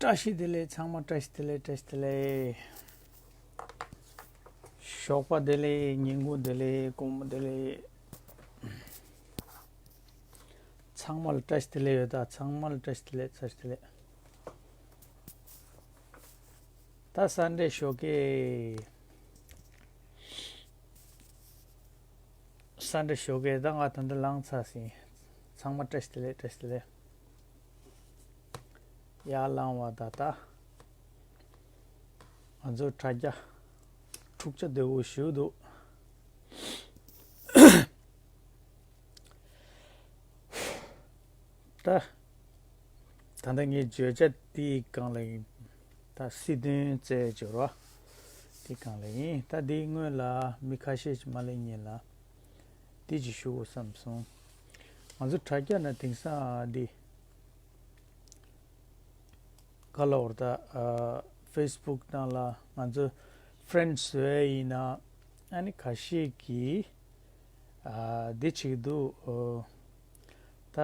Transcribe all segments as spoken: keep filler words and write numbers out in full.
བཀྲ་ཤིས་བདེ་ལེགས། ཚང་མ་བཀྲ་ཤིས་བདེ་ལེགས། བཀྲ་ཤིས་བདེ་ལེགས། ཞོགས་པ་བདེ་ལེགས། ཉིན་གུང་བདེ་ལེགས། དགོང་མོ་བདེ་ལེགས། ཚང་མ་ལ་བཀྲ་ཤིས་བདེ་ལེགས་ཡོད་ད། ཚང་མ་ལ་བཀྲ་ཤིས་བདེ་ལེགས། བཀྲ་ཤིས་བདེ་ལེགས། ད་སན་ཌེ་ཞོགས་ཀས། སན་ཌེ་ཞོགས་ཀས་ད་ང་ད་ལྟ་ལངས་ཚར་ཟིན། ཚང་མ་བཀྲ་ཤིས་བདེ་ལེགས། བཀྲ་ཤིས་བདེ་ལེགས། ཡར་ལངས་པ་ད་ལྟ་ང་ཚོ་དྲ་རྒྱ་འཁྲུག་ཆ་དོད་པོ་ཞིག་འདུག་ད། ད་ལྟ་ངའི་བརྗོད་བྱ་དེའི་སྒང་ལ་ཡིན། ད་སྲིད་དོན་རྩའི་སྦྱོར་བ་དེའི་སྒང་ལ་ཡིན། ད་དེའི་སྔོན་ལ་མི་ཁ་ཤས་ཅིག་མ་སླེབས་སྔོན་ལ་དེ་ཅིག་ཞུ་དགོས་བསམ་སོང་། ང་ཚོ་དྲ་རྒྱ་ནང་དེང་སང་འདི་ག་ལབ་དགོས་རེད། ད་ཨ་ཕེ་སི་བུག་ནང་ལ་ང་ཚོ་ཕི་རེན་ཌི་བཟོ་ཡས་ཡིན་ན་ཨ་ནི་ཁ་ཤས་ཀྱིས་ཨ་འདི་བྱེད་ཀྱི་འདུག་ཨོ། ད་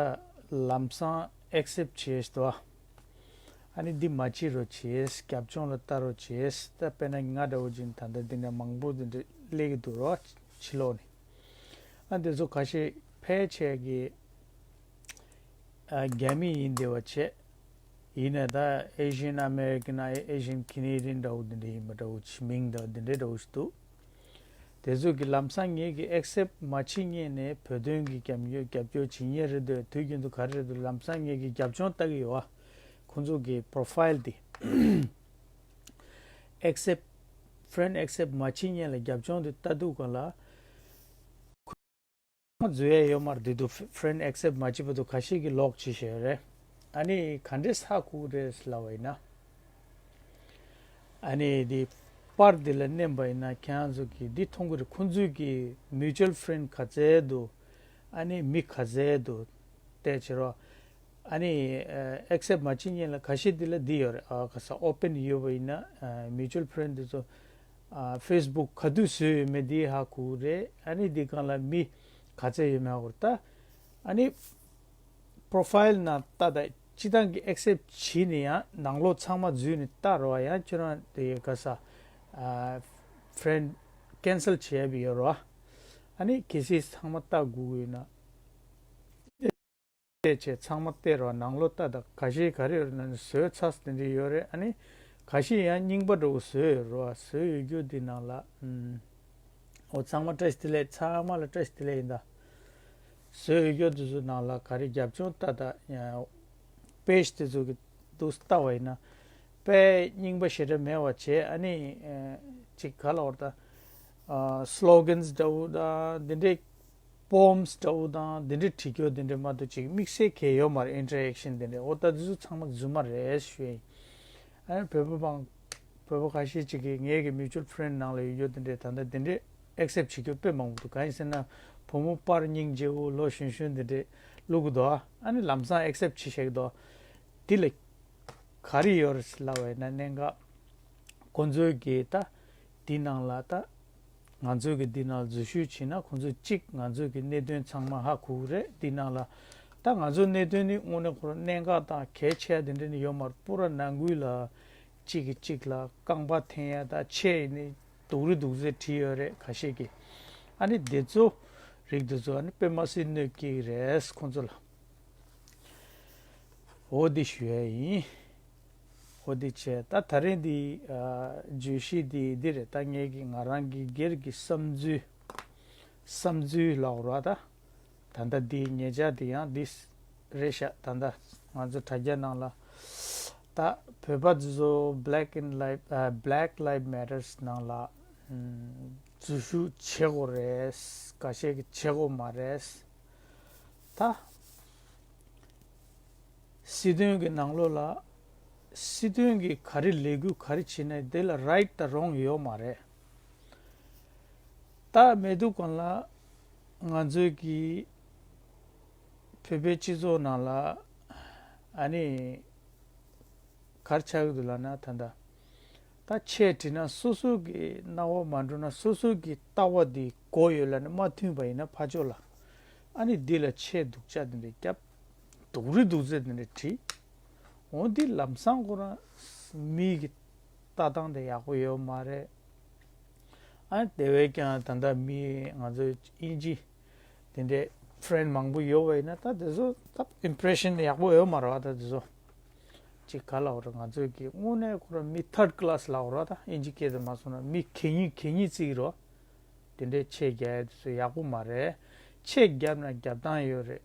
ལམ་སང་ཨེག་སེབ་བྱས་འདུག་ཨ་ནི་འདི་མ་བྱེད་རོགས་བྱས། རྒྱབ་ལྗོངས་ལ་ལྟ་རོགས་བྱས། ད་དཔེར་ན་ང་འདྲ་བོ་ཅིག་ད་ལྟ་འདི་འདྲ་མང་པོ་འདི་འདྲ་སླེབས་ཀྱི་འདུག་རོ། ཕྱི་ལོགས་ནས་ཨ་འདི་ཚོ་ཁ་ཤས་ཕལ་ཆེར་གྱི་ཨ་རྒྱ་མི་ཡིན་བསྡད་པ་བྱས། ཡིན་ནའི་ད་ཨེ་ཤི་ཡན་ཨ་མེ་རི་ཀན་ཨེ་ཤི་ཡན་ཁེ་ནེ་ཌི་ཡན་འདྲ་བོ་འདི་འདྲ་ཡིན་པ་འདྲ་བོ་ཅིག་མིང་དང་འདི་འདྲ་འདྲ་བོ་ཞིག་འདུག་དེ་ཚོ་གི་ལམ་སང་ངེད་ཀྱིས་ཨེག་སེབ་མ་བྱེད་སྔོན་ནས་བོད་དོན་གྱི་རྒྱབ་སྐྱོར་རྒྱབ་སྐྱོར་བྱེད་མཁན་རེད་འདུག་དུས་རྒྱུན་དུ་ག་རེ་རེད་འདུག་ལམ་སང་ངེད་ཀྱིས་རྒྱབ་ལྗོངས་ལྟ་གི་ཡོད་ཨ། ཁོང་ཚོ་གི་པོ་རོ་ཕ་ཡིལ་དེ་ཨེག་སེབ་ཕི་རེན་ཌི་ཨེག་སེབ་མ་བྱེད་སྔོན་ལ་རྒྱབ་ལྗོངས་དེ་ལྟ་དུས་ག་ལ། མ་འཛུལ་ཡས་ཡོད་མ་རེད། དེ་དུས་ཕི་རེན་ཌི་ཨེག་སེབ་མ་བྱེད་པ་དུས་ཁ་ཤས་ཀྱིས་ལོག་བྱེད་བཞིན་ཡོད་རེད། ཨ་ནི་ག་འདྲས་ཧ་གོ་གི་རེད་ལབ་པ་ཡིན་ན། ཨ་ནི་དེ་པར་འདི་ལ་མནན་པ་ཡིན་ན་ཁྱེད་རང་ཚོ་གིས་འདི་མཐོང་གི་རེད། ཁོང་ཚོའི་གི་མིའུ་ཅུ་ཨལ་ཕི་རེན་ཌི་ག་ཚད་འདུག་ཨ་ནི་མི་ག་ཚད་འདུག་བལྟས་བྱེད་རོགས། ཨ་ནི་ཨེག་སེབ་མ་བྱེད་སྔོན་ལ་ཁ་ཤས་འདི་ལ་འདི་ཡོད་རེད། ཨ་ག་ས་ཨོ་པན་ཡོད་པ་ཡིན་ན་མིའུ་ཅུ་ཨལ་ཕི་རེན་ཌི་འདི་ཚོ་ཕེ་སི་བུག་ག་དུས་བཟོས་ཡོད་མེད་འདི་ཧ་གོ་གི་རེད། ཨ་ནི་འདི་སྒང་ལ་མི་ག་ཚད་ཡོད་མེད་ཧ་གོ་རེད་ད། ཨ་ནི་པོ་རོ་ཕ་ཡིལ་ནང་ལྟ་ད་སྤྱི་བཏང་གི་ཨེག་སེབ་བྱས་ནས་ཡང་ནང་ལོགས་ཚང་མ་འཛུལ་ནས་ལྟ་རོགས། ཡང་ཁྱོད་རང་དེ་ག་ས་ཕི་རེན་ཌི་ཀེན་སེལ་བྱས་པ་ཡོད་རོགས། ཨ་ནི་གལ་སྲིད་ཚང་མ་ལྟ་དགོས་ཀྱི་ཡོད་ན། བལྟས་བྱས་ཚང་མ་བལྟས་རོགས། ནང་ལོགས་ལྟ་དང་། ཁ་ཤས་ག་རེ་ཡོད་ན་བཟོས་ཚར་དེ་འདྲ་ཡོད་རེད། ཨ་ནི་ཁ་ཤས་ཡང་རྙིང་པ་འདྲ་བོ་བཟོས་ཡོད་རེད་བ། བཟོས་ཡོད་རྒྱུ་འདི་ནང་ལ་ཨུམ། འོ་ཚང་མ་བཀྲ་ཤིས་བདེ་ལེགས། ཚང་མ་ལ་བཀྲ་ཤིས་བདེ་ལེགས་ཡིན་ད། བཟོས་ཡོད་རྒྱུ་འདི་ཚོ་ནང་ལ་ག་རེ་རྒྱབ་ལྗོངས་ལྟ་དང་ཡང་པེ་ཇི་དེ་ཚོ་གི་འདུག་ལྟ་བ་ཡིན་ན་དཔེ་རྙིང་པ་ཞེ་དྲག་མེད་པ་བྱས། ཨ་ནི་ཅིག་ག་ལབ་དགོས་རེད་ད། སི་ལོ་གན་འདྲ་བོ་དང་འདི་འདྲའི། པོ་ཨེམ་སི་འདྲ་བོ་དང་འདི་འདྲའི་བྲིས་རྒྱུ་འདི་འདྲའི་མ་གཏོགས་ཅིག་དམིགས་བསལ་གང་ཡང་ཡོད་མ་རེད། ཨིན་ཊར་ཨེག་ཤན་འདི་འདྲའི། འོ་ད་འདི་ཚོ་ཚང་མ་རྫུན་མ་རེད་ཞུ་ཡིན། ཨ་ནི་བོད་པ་མང་བོད་པ་ཁ་ཤས་ཅིག་གིས་ངེད་ཀྱི་མིའུ་ཅུ་ཨལ་ཕི་རེན་ཌི་ནང་ལ་ཡོད་རྒྱུ་འདི་འདྲའི་ད་ལྟ་འདི་འདྲའི་ཨེག་སེབ་བྱེད་རྒྱུ་དཔེ་མང་པོ་འདུག་གང་ཡིན་ཟེར་ན་བུ་མོ་པར་སྙིང་རྗེ་བོ་ལོ་གཞོན་གཞོན་འདི་འདྲའི་བླུག་གི་འདུག་ཨ་ནི་ལམ་སང་ཨེག་སེབ་བྱེད་བཞག་གི་འདུག་འདི་ལ་ག་རེ་ཡོད་རེད་ལབ་པ་ཡིན་ན། གནད་འགག་ཁོང་ཚོའི་གི་ད་འདི་ནང་ལ་ད། ང་ཚོས་ཀྱི་འདི་ནང་འཛུལ་ཞུགས་བྱས་ན་ཁོང་ཚོས་གཅིག་ང་ཚོས་ཀྱི་གནད་དོན་ཚང་མ་ཧ་གོ་གི་རེད། འདི་ནང་ལ་ད་ང་ཚོའི་གནད་དོན་ནི་དངོས་གནས་ཁོ་རང་གནད་འགག་དང་གལ་ཆེ་བ་དེ་འདྲ་ནི་ཡོད་མ་རེད། པུ་ར་ནང་ཁུལ་ལ་གཅིག་གིས་གཅིག་ལ་རྐང་པ་འཐེན་ཡ་ད་ཆེ་ནི་སྡུག་རུས་སྡུག་ཚད་བྲིས་ཡོད་རེད་ཁ་ཤས་ཀྱིས། ཨ་ནི་དེ་ཚོ་རིགས་དེ་ཚོ་ཨ་ནི་དཔེ་མ་སྲིད་གནོད་སྐྱེལ་གྱི་རེད་ཁོང་ཚོ་ལ། འོ་འདི་ཞུ་ཡ་ཡིན། འོ་འདི་བྱས། ད་ད་རིང་འདི་ཨ་བརྗོད་གཞི་འདི་འདི་རེད། ད་ངེད་ཀྱི་ང་རང་གི་སྒེར་གྱི་བསམ་ཚུལ། བསམ་ཚུལ་ལབ་དགོས་རེད་བ་ད། ད་ལྟ་འདིའི་ཉེ་ཆར་འདི་ཡང་འདི་རེད་ཤག་ད་ལྟ་ང་ཚོ་དྲ་རྒྱ་ནང་ལ་ད་བོད་པ་ཚོ་Black in Life ཨ་Black Lives Matters ནང་ལ་ཨམ་འཛུལ་ཞུགས་བྱེད་དགོས་རེད། འགའ་ཤས་ཀྱིས་བྱེད་དགོས་མ་རེད། ད་སྲིད་དོན་གྱི་ནང་ལོགས་ལ་སྲིད་དོན་གྱི་ག་རེ་ལས་འགུལ་ག་རེ་བྱེད་ན་དེ་ལ་right དང་wrong ཡོད་མ་རེད། ད་མེད་དུས་གང་ལ་ང་ཚོའི་གི་བོད་པའི་སྤྱི་ཚོགས་ནང་ལ་ཨ་ནི་ག་རེ་ཆགས་ཀྱི་འདུག་ལབ་ན། ད་ལྟ་ད་ཆེད་བྲིས་ན་སོ་སོ་གི་སྣང་བ་མ་འགྲོ་ན་སོ་སོ་གི་ལྟ་བ་འདི་གོ་ཡོད་ལབ་ནས་མ་མཐུན་པ་ཡིན་ན་ཕར་ཕྱོགས་ལ་ཨ་ནི་འདི་ལ་ཆེད་སྡུག་ཅག་འདི་འདྲ་རྒྱབ། སྡུག་རུས་སྡུག་ཚད་འདི་འདྲ་བྲིས། འོ་འདི་ལམ་སང་ཁོ་རང་མི་གི་ལྟ་སྟངས་དེ་ཡག་པོ་ཡོད་མ་རེད། ཨ་དེ་བས་ཀྱང་ད་ལྟ་མི་ང་ཚོ་དབྱིན་ཇི་དེ་འདྲའི་friend་མང་པོ་ཡོད་པ་ཡིན་ན། ད་དེ་ཚོ་ད་impression་ཡག་པོ་ཡོད་མ་རེད་བ། ད་དེ་ཚོ་ཅིག་ག་ལབ་དགོས་རེད། ང་ཚོ་གི་དངོས་གནས་ཁོ་རང་མི་third class་ལབ་དགོས་རེད་བ། ད་དབྱིན་ཇི་སྐད་དུ་མ་སོང་ན་མི་གད་སྙིགས་གད་སྙིགས་བརྩི་གི་རེད་བ། དེ་འདྲའི་ཆེད་རྒྱག་ཡ་དེ་ཚོ་ཡག་པོ་མ་རེད། ཆེད་བརྒྱབ་ན་རྒྱབ་སྟངས་ཡོད་རེད།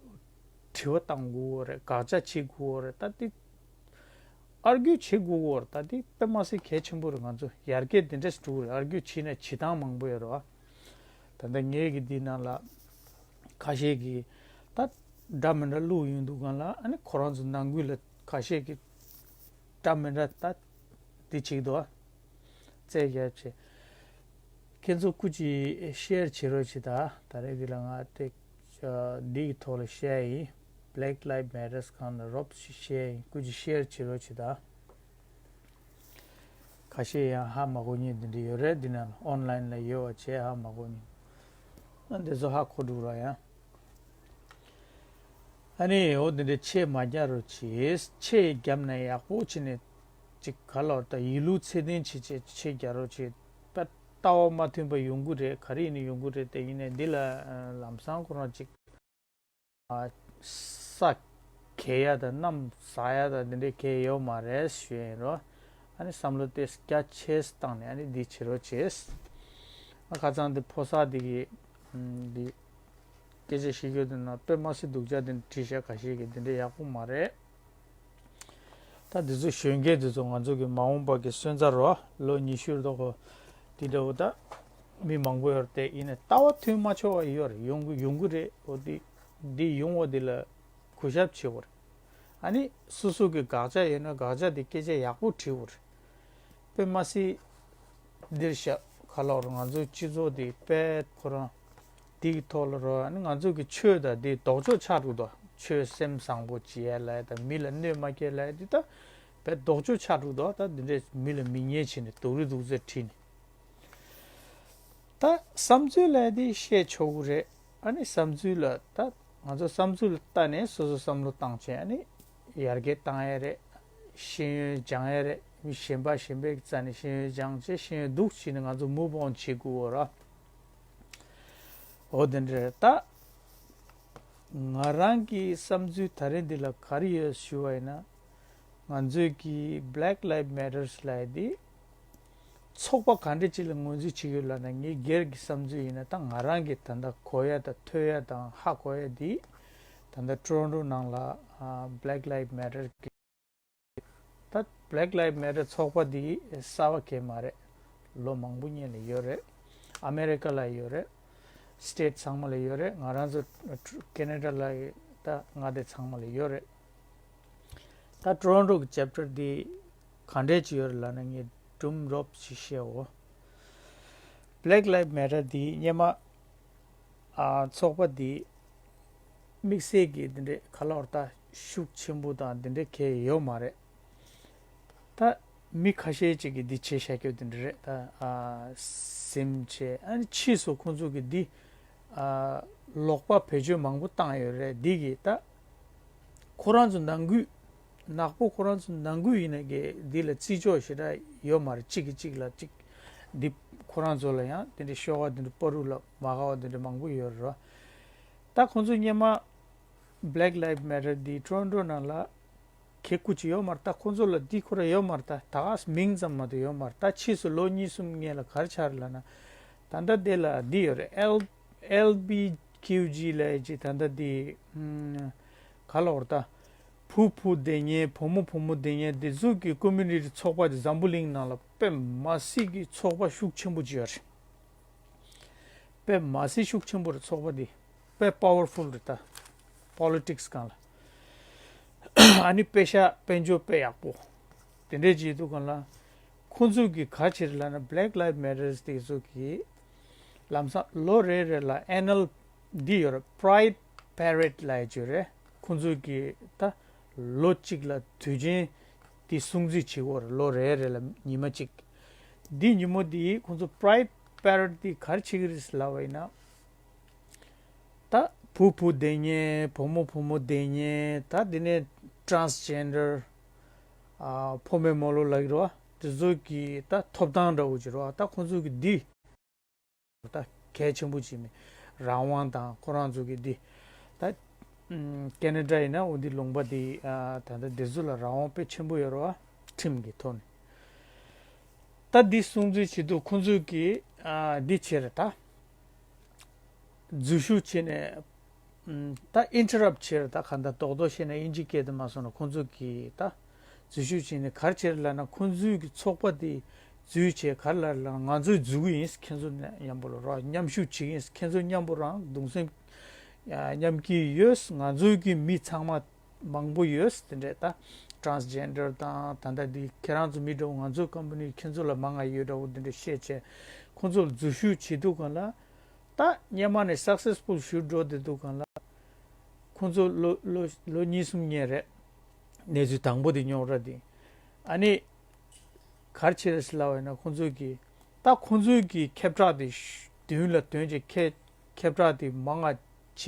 དྲི་བ་བཏང་དགོས་རེད། དགག་བྱ་བྱེད་དགོས་རེད། ད་དེ་argue་བྱེད་དགོས་རེད། ད་དེ་དཔེ་མ་སྲིད་གལ་ཆེན་པོ་རེད། ང་ཚོ་ཡར་རྒྱས་དེ་འདྲས་འགྲོ་གི་རེད། argue་བྱས་ན་བྱེད་སྟངས་མང་པོ་ཡོད་རེད་བ། ད་ལྟ་ངའི་གི་འདི་ནང་ལ་ཁ་ཤས་ཀྱིས་ད་འདྲ་མི་འདྲ་བླུགས་ཡོང་དུས་སྒང་ལ། ཨ་ནི་ཁོ་རང་ཚོ་ནང་ཁུལ་ལ་ཁ་ཤས་ཀྱིས་འདྲ་མི་འདྲ་ད་འདི་བྱེད་ཀྱི་འདུག་བ། རྩོད་རྒྱག་བྱེད། ཁྱེད་ཚོ་སྐུ་མཁྱེན་share་བྱེད་རོགས་བྱེད་ད། ད་རེས་འདི་ལ་ང་དེ་འདི་གི་ཐོག་ལ་share་ཡིན། Black Lives Matters་སྒང་ལ་རོབ་ཅིག་share་ཡིན། སྐུ་མཁྱེན་share་བྱེད་རོགས་བྱེད་ད། ཁ་ཤས་ཡང་ཧ་མ་གོ་མཁན་དེ་འདྲ་ཡོད་རེད། འདི་ནང་ལ་online་ལ་ཡོད་པ་བྱས་ཧ་མ་གོ་མཁན། ཨ་འདི་ཚོ་ཧ་གོ་འགྲོ་ར་ཡང་། ཨ་ནི་འོ་འདི་འདྲའི་ཆེད་མ་རྒྱག་རོགས་བྱེད། ཆེད་བརྒྱབ་ན་ཡག་པོ་བྱས་ནས་ཅིག་ག་ལབ་དགོས་རེད། ད་ཡིད་ལུགས་ཚད་ལྡན་བྱེད་ཆེད་ཆེད་རྒྱག་རོགས་བྱེད། ད་ལྟ་བ་མ་མཐུན་པ་ཡོང་གི་རེད། ག་རེ་ཡིན་ན་ཡོང་གི་རེད། དེ་ཡིན་ནའི་འདི་ལ་ཨ་ལམ་སང་ཁོ་རང་ཅིག་ཨ་ས་གས་ཡ་དང་གནམ་ཟག་ཡ་དང་འདི་འདྲའི་གས་ཡོད་མ་རེད་ཞུ་ཡིན་རོ། ཨ་ནི་བསམ་བློ་དེ་རྒྱ་ཆེ་བཏང་ནས་ཨ་ནི་འདི་བྱེད་རོགས་བྱེད། ཨ་ཁ་སང་འདི་ཕོ་གསར་འདི་གི་ཨམ་འདི་སྐད་ཆ་བཤད་རྒྱུ་དེ་ན་དཔེ་མ་སྲིད་སྡུག་ཅག་དེ་འདྲ་བྲིས་བཞག་ཁ་ཤས་ཀྱིས། འདི་འདྲ་ཡག་པོ་མ་རེད། ད་འདི་ཚོ་གཞོན་སྐྱེས་འདི་ཚོ་ང་ཚོ་གི་མ་འོངས་པ་གི་སོན་རྩ་རོ། ལོ་ཉི་ཤུ་རེད་དོ། དེ་འདྲ་བོ་ད་མི་མང་པོ་ཡོད་རེད། དེ་ཡིན་ནའི་ལྟ་བ་མཐུན་མ་ཆོག་པ་ཡོད་རེད། ཡོང་གི་ཡོང་གི་རེད། འོ་དེ་འདི་ཡོང་བ་འདི་ལ་གུས་ཞབས་བྱེད་དགོས་རེད། ཨ་ནི་སོ་སོ་གི་དགག་བྱ་ཡོད་ན་དགག་བྱ་དེ་སྐད་ཆ་ཡག་པོ་དྲིས་དགོས་རེད། དཔེ་མ་སྲིད་འདིར་བཞག་ག་ལབ་དགོས་རེད། ང་ཚོའི་སྤྱི་ཚོགས་འདི་དཔེ་ཁོ་རང་འདི་གི་ཐོག་ལ་རོ། ཨ་ནི་ང་ཚོ་གི་ཆོས་དང་འདི་ལྡོག་ཕྱོགས་ཆགས་འགྲོ་འདུག་ཆོས་སེམས་བཟང་པོ་བྱེད་ཡ་ལབ་ཡ་དང་མི་ལ་གནོད་མ་སྐྱེལ་ལབ་ཡ་འདི་ད་དཔེ་ལྡོག་ཕྱོགས་ཆགས་འགྲོ་འདུག་ད་འདི་འདྲས་མི་ལ་མི་ཉེས་བྱས་ནས་སྡུག་རུས་སྡུག་ཚད་བྲིས་ནས། ད་བསམ་ཚུལ་ལབ་ཡ་འདི་བཤད་ཆོག་གི་རེད། ཨ་ནི་བསམ་ཚུལ་ལ་ད་ང་ཚོ་བསམ་ཚུལ་ལ་ལྟ་ནས་སོ་སོ་བསམ་བློ་བཏང་བྱས། ཨ་ནི་ཡར་རྒྱས་བཏང་ཡ་རེད། ཤེས་ཡོན་སྦྱང་ཡ་རེད། མི་གཞན་པ་གཞན་པའི་རྩ་ནས་ཤེས་ཡོན་སྦྱངས་བྱས། ཤེས་ཡོན་སྡུག་བྱས་ནས་ང་ཚོ་move on་བྱེད་དགོས་ར། འོ་དེ་འདྲ་རེད། ད་ང་རང་གི་བསམ་ཚུལ་ད་རེས་འདི་ལ་ག་རེ་ཡོད་ཞུ་བ་ཡིན་ན། ང་ཚོས་ཀྱི་Black Lives Matters་ལབ་ཡ་འདི་ཚོགས་པ་ག་འདྲ་ཅིག་ལ་ངོས་འཛིན་བྱེད་ཀྱི་ཡོད་ལབ་ན། ངའི་སྒེར་གྱི་བསམ་ཚུལ་ཡིན་ན། ད་ང་རང་གི་ད་ལྟ་གོ་ཡ་དང་ཐོས་ཡ་དང་ཧ་གོ་ཡ་འདི། ད་ལྟ་Toronto་ནང་ལ་ཨ་Black Lives Matter་གི་ད་Black Lives Matter་ཚོགས་པ་འདི་གསར་པ་གང་ཡང་མ་རེད། ལོ་མང་པོ་སྔོན་ལ་ཡོད་རེད། ཨ་མེ་རི་ཀ་ལ་ཡོད་རེད། state་ཚང་མ་ལ་ཡོད་རེད། ང་རང་ཚོ་Canada་ལ་ད་མངའ་སྡེ་ཚང་མ་ལ་ཡོད་རེད། ད་Toronto་གི་chapter་འདི་ག་འདྲས་ཅིག་ཡོད་རེད་ལབ་ན། ངས་སྒྲུང་རོབ་ཅིག་བཤད་འོ། Black Lives Matter་འདི་སྔོན་མ་ཨ་ཚོགས་པ་འདི་དམིགས་བསལ་གྱི་འདི་འདྲའི་ག་ལབ་དགོས་རེད། ད་ཤུགས་ཆེན་པོ་དང་འདི་འདྲའི་གང་ཡང་ཡོད་མ་རེད། ད་མི་ཁ་ཤས་ཅིག་གིས་འདི་བྱས་བཞག་རྒྱུ་འདི་འདྲ་རེད། ད་ཨ་ཟིན་བྱས། ཨ་ནི་ཕྱིས་སུ་ཁོང་ཚོ་གིས་འདི་ཨ་ལོག་པ་བེད་སྤྱོད་མང་པོ་བཏང་ཡོད་རེད། འདི་གིས་ད་ཁོ་རང་ཚོ་ནང་ཁུལ། ནག་པོ་ཁོ་རང་ཚོ་ནང་ཁུལ་ཡིན་ན་གི་འདི་ལ་བརྩི་འཇོག་ཞེ་དྲག་ཡོད་མ་རེད། གཅིག་གིས་གཅིག་ལ་གཅིག་འདི་ཁོ་རང་ཚོ་ལ་ཡང་དེ་འདྲའི་ཤོག་ཁ་དེ་འདྲ་པ་རུ་ལ་མ་དགའ་བ་དེ་འདྲ་མང་པོ་ཡོད་རེད། ད་ཁོང་ཚོ་སྔོན་མ་Black Lives Matter་འདི་Toronto་ནང་ལ་གེ་སྐུ་ཅིག་ཡོད་མ་རེད། ད་ཁོང་ཚོ་ལ་འདི་ཁོ་རང་ཡོད་མ་རེད། ད་ད་ག་མིང་ཙམ་མ་གཏོགས་ཡོད་མ་རེད། ད་ཕྱིས་སུ་ལོ་གཉིས་གསུམ་སྔོན་ལ་ག་རེ་ཆགས་རེད་ལབ་ན། ད་ལྟ་དེ་ལ་འདི་ཡོད་རེད། L LBQG་ལབ་ཡ་ཅིག་ད་ལྟ་འདི་ཨམ་ག་ལབ་དགོས་རེད། ད་བུ་བུ་བསྡད་མཁན། བུ་མོ་བུ་མོ་བསྡད་མཁན་དེ་ཚོ་གི་community་ཚོགས་པ་དེ་འཛམ་བུ་གླིང་ནང་ལ་དཔེ་མ་སྲིད་ཀྱི་ཚོགས་པ་ཤུགས་ཆེན་པོ་ཅིག་ཡོད་རེད། དཔེ་མ་སྲིད་ཤུགས་ཆེན་པོ་རེད། ཚོགས་པ་འདི་དཔེ་powerful་རེད། ད་politics་སྒང་ལ། ཨ་ནི་དཔེ་ཤ་དཔལ་འབྱོར་དཔེ་ཡག་པོ། དེ་འདྲའི་བྱེད་དུས་སྒང་ལ་ཁོང་ཚོ་གིས་ག་བྱེད་རེད་ལབ་ན། Black Lives Matters་དེ་ཚོ་གིས་ལམ་སང་ལོ་རེ་རེ་ལ་annual་འདི་ཡོད་རེད། Pride Parade་ལབ་ཡ་ཅིག་ཡོད་རེད། ཁོང་ཚོ་གིས་ད་ལོ་གཅིག་ལ་དུས་ཆེན་འདི་སྲུང་བརྩི་བྱེད་ཀྱི་ཡོད་རེད། ལོ་རེ་རེ་ལ་ཉི་མ་གཅིག་འདི་ཉིན་མོ་འདི་ཁོང་ཚོ་Pride Parade་འདི་ག་རེ་བྱེད་ཀྱི་རེད་ལབ་པ་ཡིན་ན། ད་བུ་བུ་བསྡད་མཁན། བུ་མོ་བུ་མོ་བསྡད་མཁན། ད་དེ་ནས་transgender་ ཕོ་མོའི་མོ་ལོ་ལགས་རེད་བ། དེ་ཚོ་གི་ད་ཐོབ་ཐང་འདྲ་བོ་ཅིག་རེད་བ། ད་ཁོང་ཚོ་གི་འདི་ད་གལ་ཆེན་པོ་ཅིག་མེད། རང་དབང་དང་ཁོ་རང་ཚོ་གི་འདི་ད་ཀེ་ན་ཌ་ཡིན་ན་འོ་འདི་ལུང་པ་འདི་ད་ལྟ་འདི་ཚོ་ལ་རང་དབང་དཔེ་ཆེན་པོ་ཡོད་རེད་བ། ཁྲིམས་ཀྱི་ཐོག་ནས། ད་འདི་སྲུང་བརྩི་བྱེད་དུས་ཁོང་ཚོས་ཀྱིས་ཨ་འདི་བྱས་རེད་ད། འཛུལ་ཞུགས་བྱས་ནས་ཨམ་ད་ཨིན་ཊར་རབ་བྱས་རེད་ད། གང་ལྟར་རྡོག་རྡོག་བཤད་ན་དབྱིན་ཇི་སྐད་དུ་མ་སོང་ན་ཁོང་ཚོས་ཀྱིས་ད་འཛུལ་ཞུགས་བྱས་ནས་ག་རེ་བྱས་རེད་ལབ་ན། ཁོང་ཚོའི་གི་ཚོགས་པ་དེ་འཛུལ་བྱས་ག་རེ་ལབ་རེད་ལབ་ན། ང་ཚོས་འཛུལ་གི་ཡིན། ཁྱེད་ཚོ་མཉམ་པོ་ལ་རོགས་མཉམ་ཞུགས་བྱེད་ཀྱི་ཡིན། ཁྱེད་ཚོ་མཉམ་པོ་རང་གདུང་སེམས་མཉམ་སྐྱེད་ཡོད། ང་ཚོའི་གི་མི་ཚང་མ་མང་པོ་ཡོད། དེ་འདྲས་ད་ཊ་རན་སི་ཇེན་ཌར་དང་ད་ལྟ་འདི་ཁྱེད་རང་ཚོ་མི་འདྲ་བོ་ང་ཚོའི་ཀམ་པ་ནི་ཁྱེད་ཚོ་ལ་མང་ང་ཡོད་འདྲ་བོ་དེ་འདྲས་བཤད་བྱས། ཁོང་ཚོ་ལ་འཛུལ་ཞུགས་བྱེད་དུས་སྒང་ལ་ད་སྔོན་མ་ནས་སག་སེ་སི་ཕུལ་ཞུ་འགྲོ་བསྡད་དུས་སྒང་ལ་ཁོང་ཚོ་ལོ་ལོ་ལོ་གཉིས་གསུམ་ཉལ་རེད། གནས་ཚུལ་དང་པོ་དེ་རྙོག་དྲ་དེ། ཨ་ནི་ག་རེ་བྱས་རེད་ཟེར་ལབ་པ་ཡིན་ན། ཁོང་ཚོས་ཀྱིས་ད་ཁོང་ཚོས་ཀྱིས་ཁྱབ་བསྒྲགས་དེ་ཤ་མདུན་ལ་འདོན་བྱས་ཁྱབ་ཁྱབ་བསྒྲགས་དེ་མང་ང་བྱས་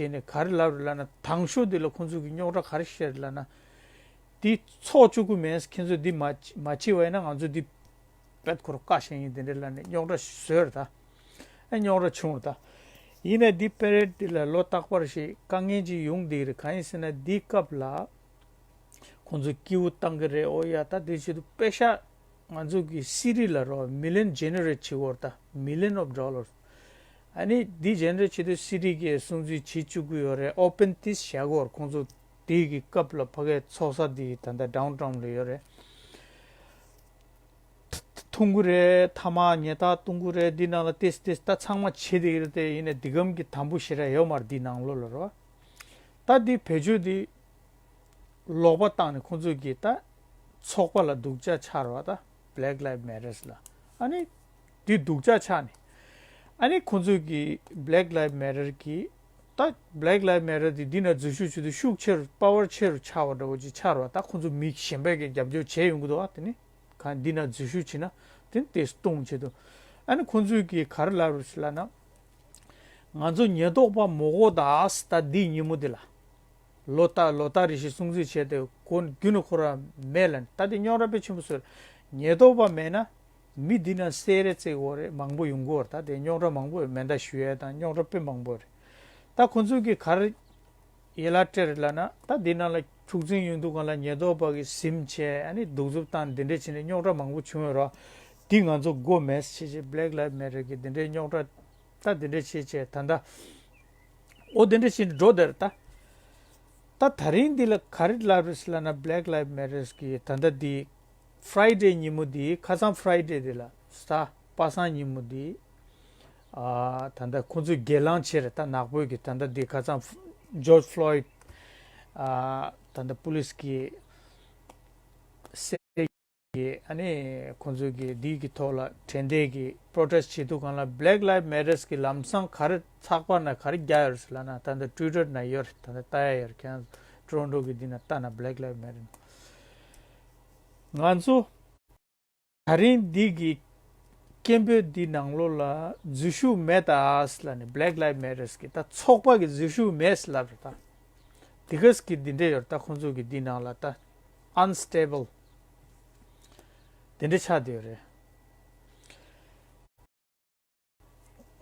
ནས་ག་རེ་ལབ་རེད་ལབ་ན། དང་ཤོས་དེ་ལ་ཁོང་ཚོས་ཀྱིས་རྙོག་དྲ་ག་རེ་བཤད་རེད་ལབ་ན། འདི་ཚོགས་བཅུག་གི་མེད། ཁྱེད་ཚོས་འདི་མ་མ་བྱེད་པ་ཡིན་ན་ང་ཚོས་འདི་བེད་ཁོ་ར་བཀག་བཞག་ཡིན། དེ་འདྲ་ལབ་ནས་རྙོག་དྲ་བཟོས་རེད་ད། ཨ་རྙོག་དྲ་བྱུང་རེད་ད། ཡིན་ནའི་འདི་པེ་རེ་ཌི་འདི་ལ་ལོ་རྟག་པར་ཞིག་དཀའ་ངལ་ཅིག་ཡོང་བསྡད་ཀྱི་རེད། གང་ཡིན་ཟེར་ན་འདི་སྐབས་ལ་ཁོང་ཚོས་སྐྱིད་པོ་བཏང་གི་རེད། ཨོ་ཡ། ད་དེ་བྱེད་དུས་པེ་ཤ་ང་ཚོ་གི་སི་ཊི་ལ་རོགས་མི་ལི་ཡོན་ཇེ་ནེ་རེ་ཊི་བྱེད་དགོས་རེད་ད། མི་ལི་ཡོན་ཨོཕ་ཌོ་ལར། ཨ་ནི་འདི་ཇེ་ནེ་རེ་ཊི་བྱེད་དུས་སི་ཊི་གིས་སྲུང་བརྩི་བྱེད་བཅུག་གི་ཡོད་རེད། ཨོ་པན་ཊི་སི་བྱེད་དགོས་རེད། ཁོང་ཚོ་དེའི་གི་སྐབས་ལ་ཕ་གའི་ཚོགས་ས་དེ་ད་ལྟ་ཌའུན་ཊའུན་ལ་ཡོད་རེད། འཐུང་གི་རེད། ཐ་མག་ཉལ་ཐ་འཐུང་གི་རེད། འདི་ནང་ལ་ཏེས་ཏེས་ད་ཚང་མ་བྱེད་བསྡད་ཀྱི་རེད་དེ། ཡིན་ནའི་འདི་གམ་གྱི་དམ་པོ་ཞེ་དྲག་ཡོད་མ་རེད་འདི་ནང་ལོགས་ལ་རོ། ད་འདི་བེད་སྤྱོད་འདི་ལོག་པ་བཏང་ནས་ཁོང་ཚོས་ཀྱིས་ད་ཚོགས་པ་ལ་སྡུག་ཅག་ཆགས་རེད་བ། ད་Black Lives Matters་ལ་ཨ་ནི་འདི་སྡུག་ཅག་ཆགས་ནས་ཨ་ནི་ཁོང་ཚོས་ཀྱིས་Black Lives Matter་གྱིས་ད་Black Lives Matter་འདི་འདི་ན་འཛུལ་ཞུགས་བྱེད་དུས་ཤུགས་ཆེ་རུ་པ་ཝར་ཆེ་རུ་ཆགས་པ་འདྲ་བོ་ཅིག་ཆགས་རེད་བ། ད་ཁོང་ཚོ་མི་གཞན་པས་ཀྱིས་རྒྱབ་སྐྱོར་བྱས་ཡོང་གི་འདུག་བ། དེ་ནི། གང་འདི་ན་འཛུལ་ཞུགས་བྱེད་ན་དེ་དེ་གཏོང་ཆེད་དུ། ཨ་ནི་ཁོང་ཚོས་ཀྱིས་ག་རེ་ལབ་རེད་ཟེར་ལབ་ན། ང་ཚོ་ཉེན་རྟོག་པ་མི་དགོས་ད་ཟེར། ད་འདི་ཉིན་མོ་འདི་ལ། ལོ་ལྟར་ལོ་ལྟར་རེ་བཞིན་སྲུང་བརྩི་བྱས་ཏེ་གོ་རྒྱུ་ནི་ཁོ་རང་མེད་ལབ་ནས། ད་དེ་རྙོག་དྲ་དཔེ་ཆེན་པོ་བཟོས་རེད། ཉེན་རྟོག་པ་མེད་ན་མི་འདི་ན་བསད་རེས་བྱེད་དགོས་རེད། མང་པོ་ཡོང་གི་ཡོད་རེད། ད་དེ་རྙོག་དྲ་མང་པོ་ཡོད། མེ་མདའ་གཞུ་ཡས་དང་རྙོག་དྲ་དཔེ་མང་པོ་རེད། ད་ཁོང་ཚོས་ཀྱིས་ག་རེ་ཡན་ལག་སྤྲད་རེད་ལབ་ན། ད་འདི་ནང་ལ་འཁྲུག་འཛིང་ཡོང་དུས་སྒང་ལ་ཉེན་རྟོག་པ་གིས་གཟིམ་བྱས་ཨ་ནི་གདུག་རྩུབ་བཏང་འདི་འདྲས་བྱས་ནས་རྙོག་དྲ་མང་པོ་བྱུང་ཡོད་རེད། འདི་ང་ཚོ་དགོས་མེད་ཟེར་བྱས་Black Lives Matter་གིས་འདི་འདྲས་རྙོག་དྲ་ད་འདི་འདྲས་བྱས་བྱས་ད་ལྟ་འོ་འདི་འདྲས་བྱས་ནས་འགྲོ་བསྡད་རེད་ད། ད་ད་རིང་འདི་ལ་ག་རེ་ལབ་རེད་ཟེར་ལབ་ན། Black Lives Matter་གིས་ད་ལྟ་འདི་Friday་ཉིན་མོ་འདི་ཁ་སང་Friday་འདི་ལ་ས་པ་སངས་ཉིན་མོ་འདི། ཨ་ད་ལྟ་ཁོང་ཚོས་སྒེར་ལངས་བྱས་རེད། ད་ནག་པོའི་གི་ད་ལྟ་འདི་ཁ་སང་George Floyd་ཨ་ད་ལྟ་པུ་ལིས་ཀྱིས་བསད་ཀྱི་ཨ་ནི་ཁོང་ཚོས་གི་འདི་གི་ཐོག་ལ་དྲན་རྟེན་གྱི་པྲོ་ཊེ་སི་ཊི་བྱེད་དུས་སྒང་ལ་Black Lives Matter་གི་ལམ་སང་ག་རེ་ཚགས་པར་ན་ག་རེ་རྒྱག་ཡོད་རེད་ཟེར་ལབ་ན། ད་ལྟ་ཊུའི་ཊར་ན་ཡོད་རེད། ད་ལྟ་ལྟ་ཡ་ཡོད་རེད། ཁྱེད་རང་ཊོ་རོན་ཊོ་གི་འདི་ན་ལྟ་ན་Black Lives Matter་ན་ང་ཚོ་ད་རིང་འདི་གི་སྐད་འབོད་འདི་ནང་ལོགས་ལ་འཛུལ་ཞུགས་མེད་ད་ཟེར་ལབ་ནས། Black Lives Matter་གི་ད་ཚོགས་པ་གི་འཛུལ་ཞུགས་མེད་ཟེར་ལབ་རེད་ད། དེ་ག་ཟེར་གི་འདི་འདྲས་ཡོད་རེད། ད་ཁོང་ཚོ་གི་འདི་ནང་ལ་ད་unstable་དེ་འདྲས་ཆགས་བསྡད་ཡོད་རེད།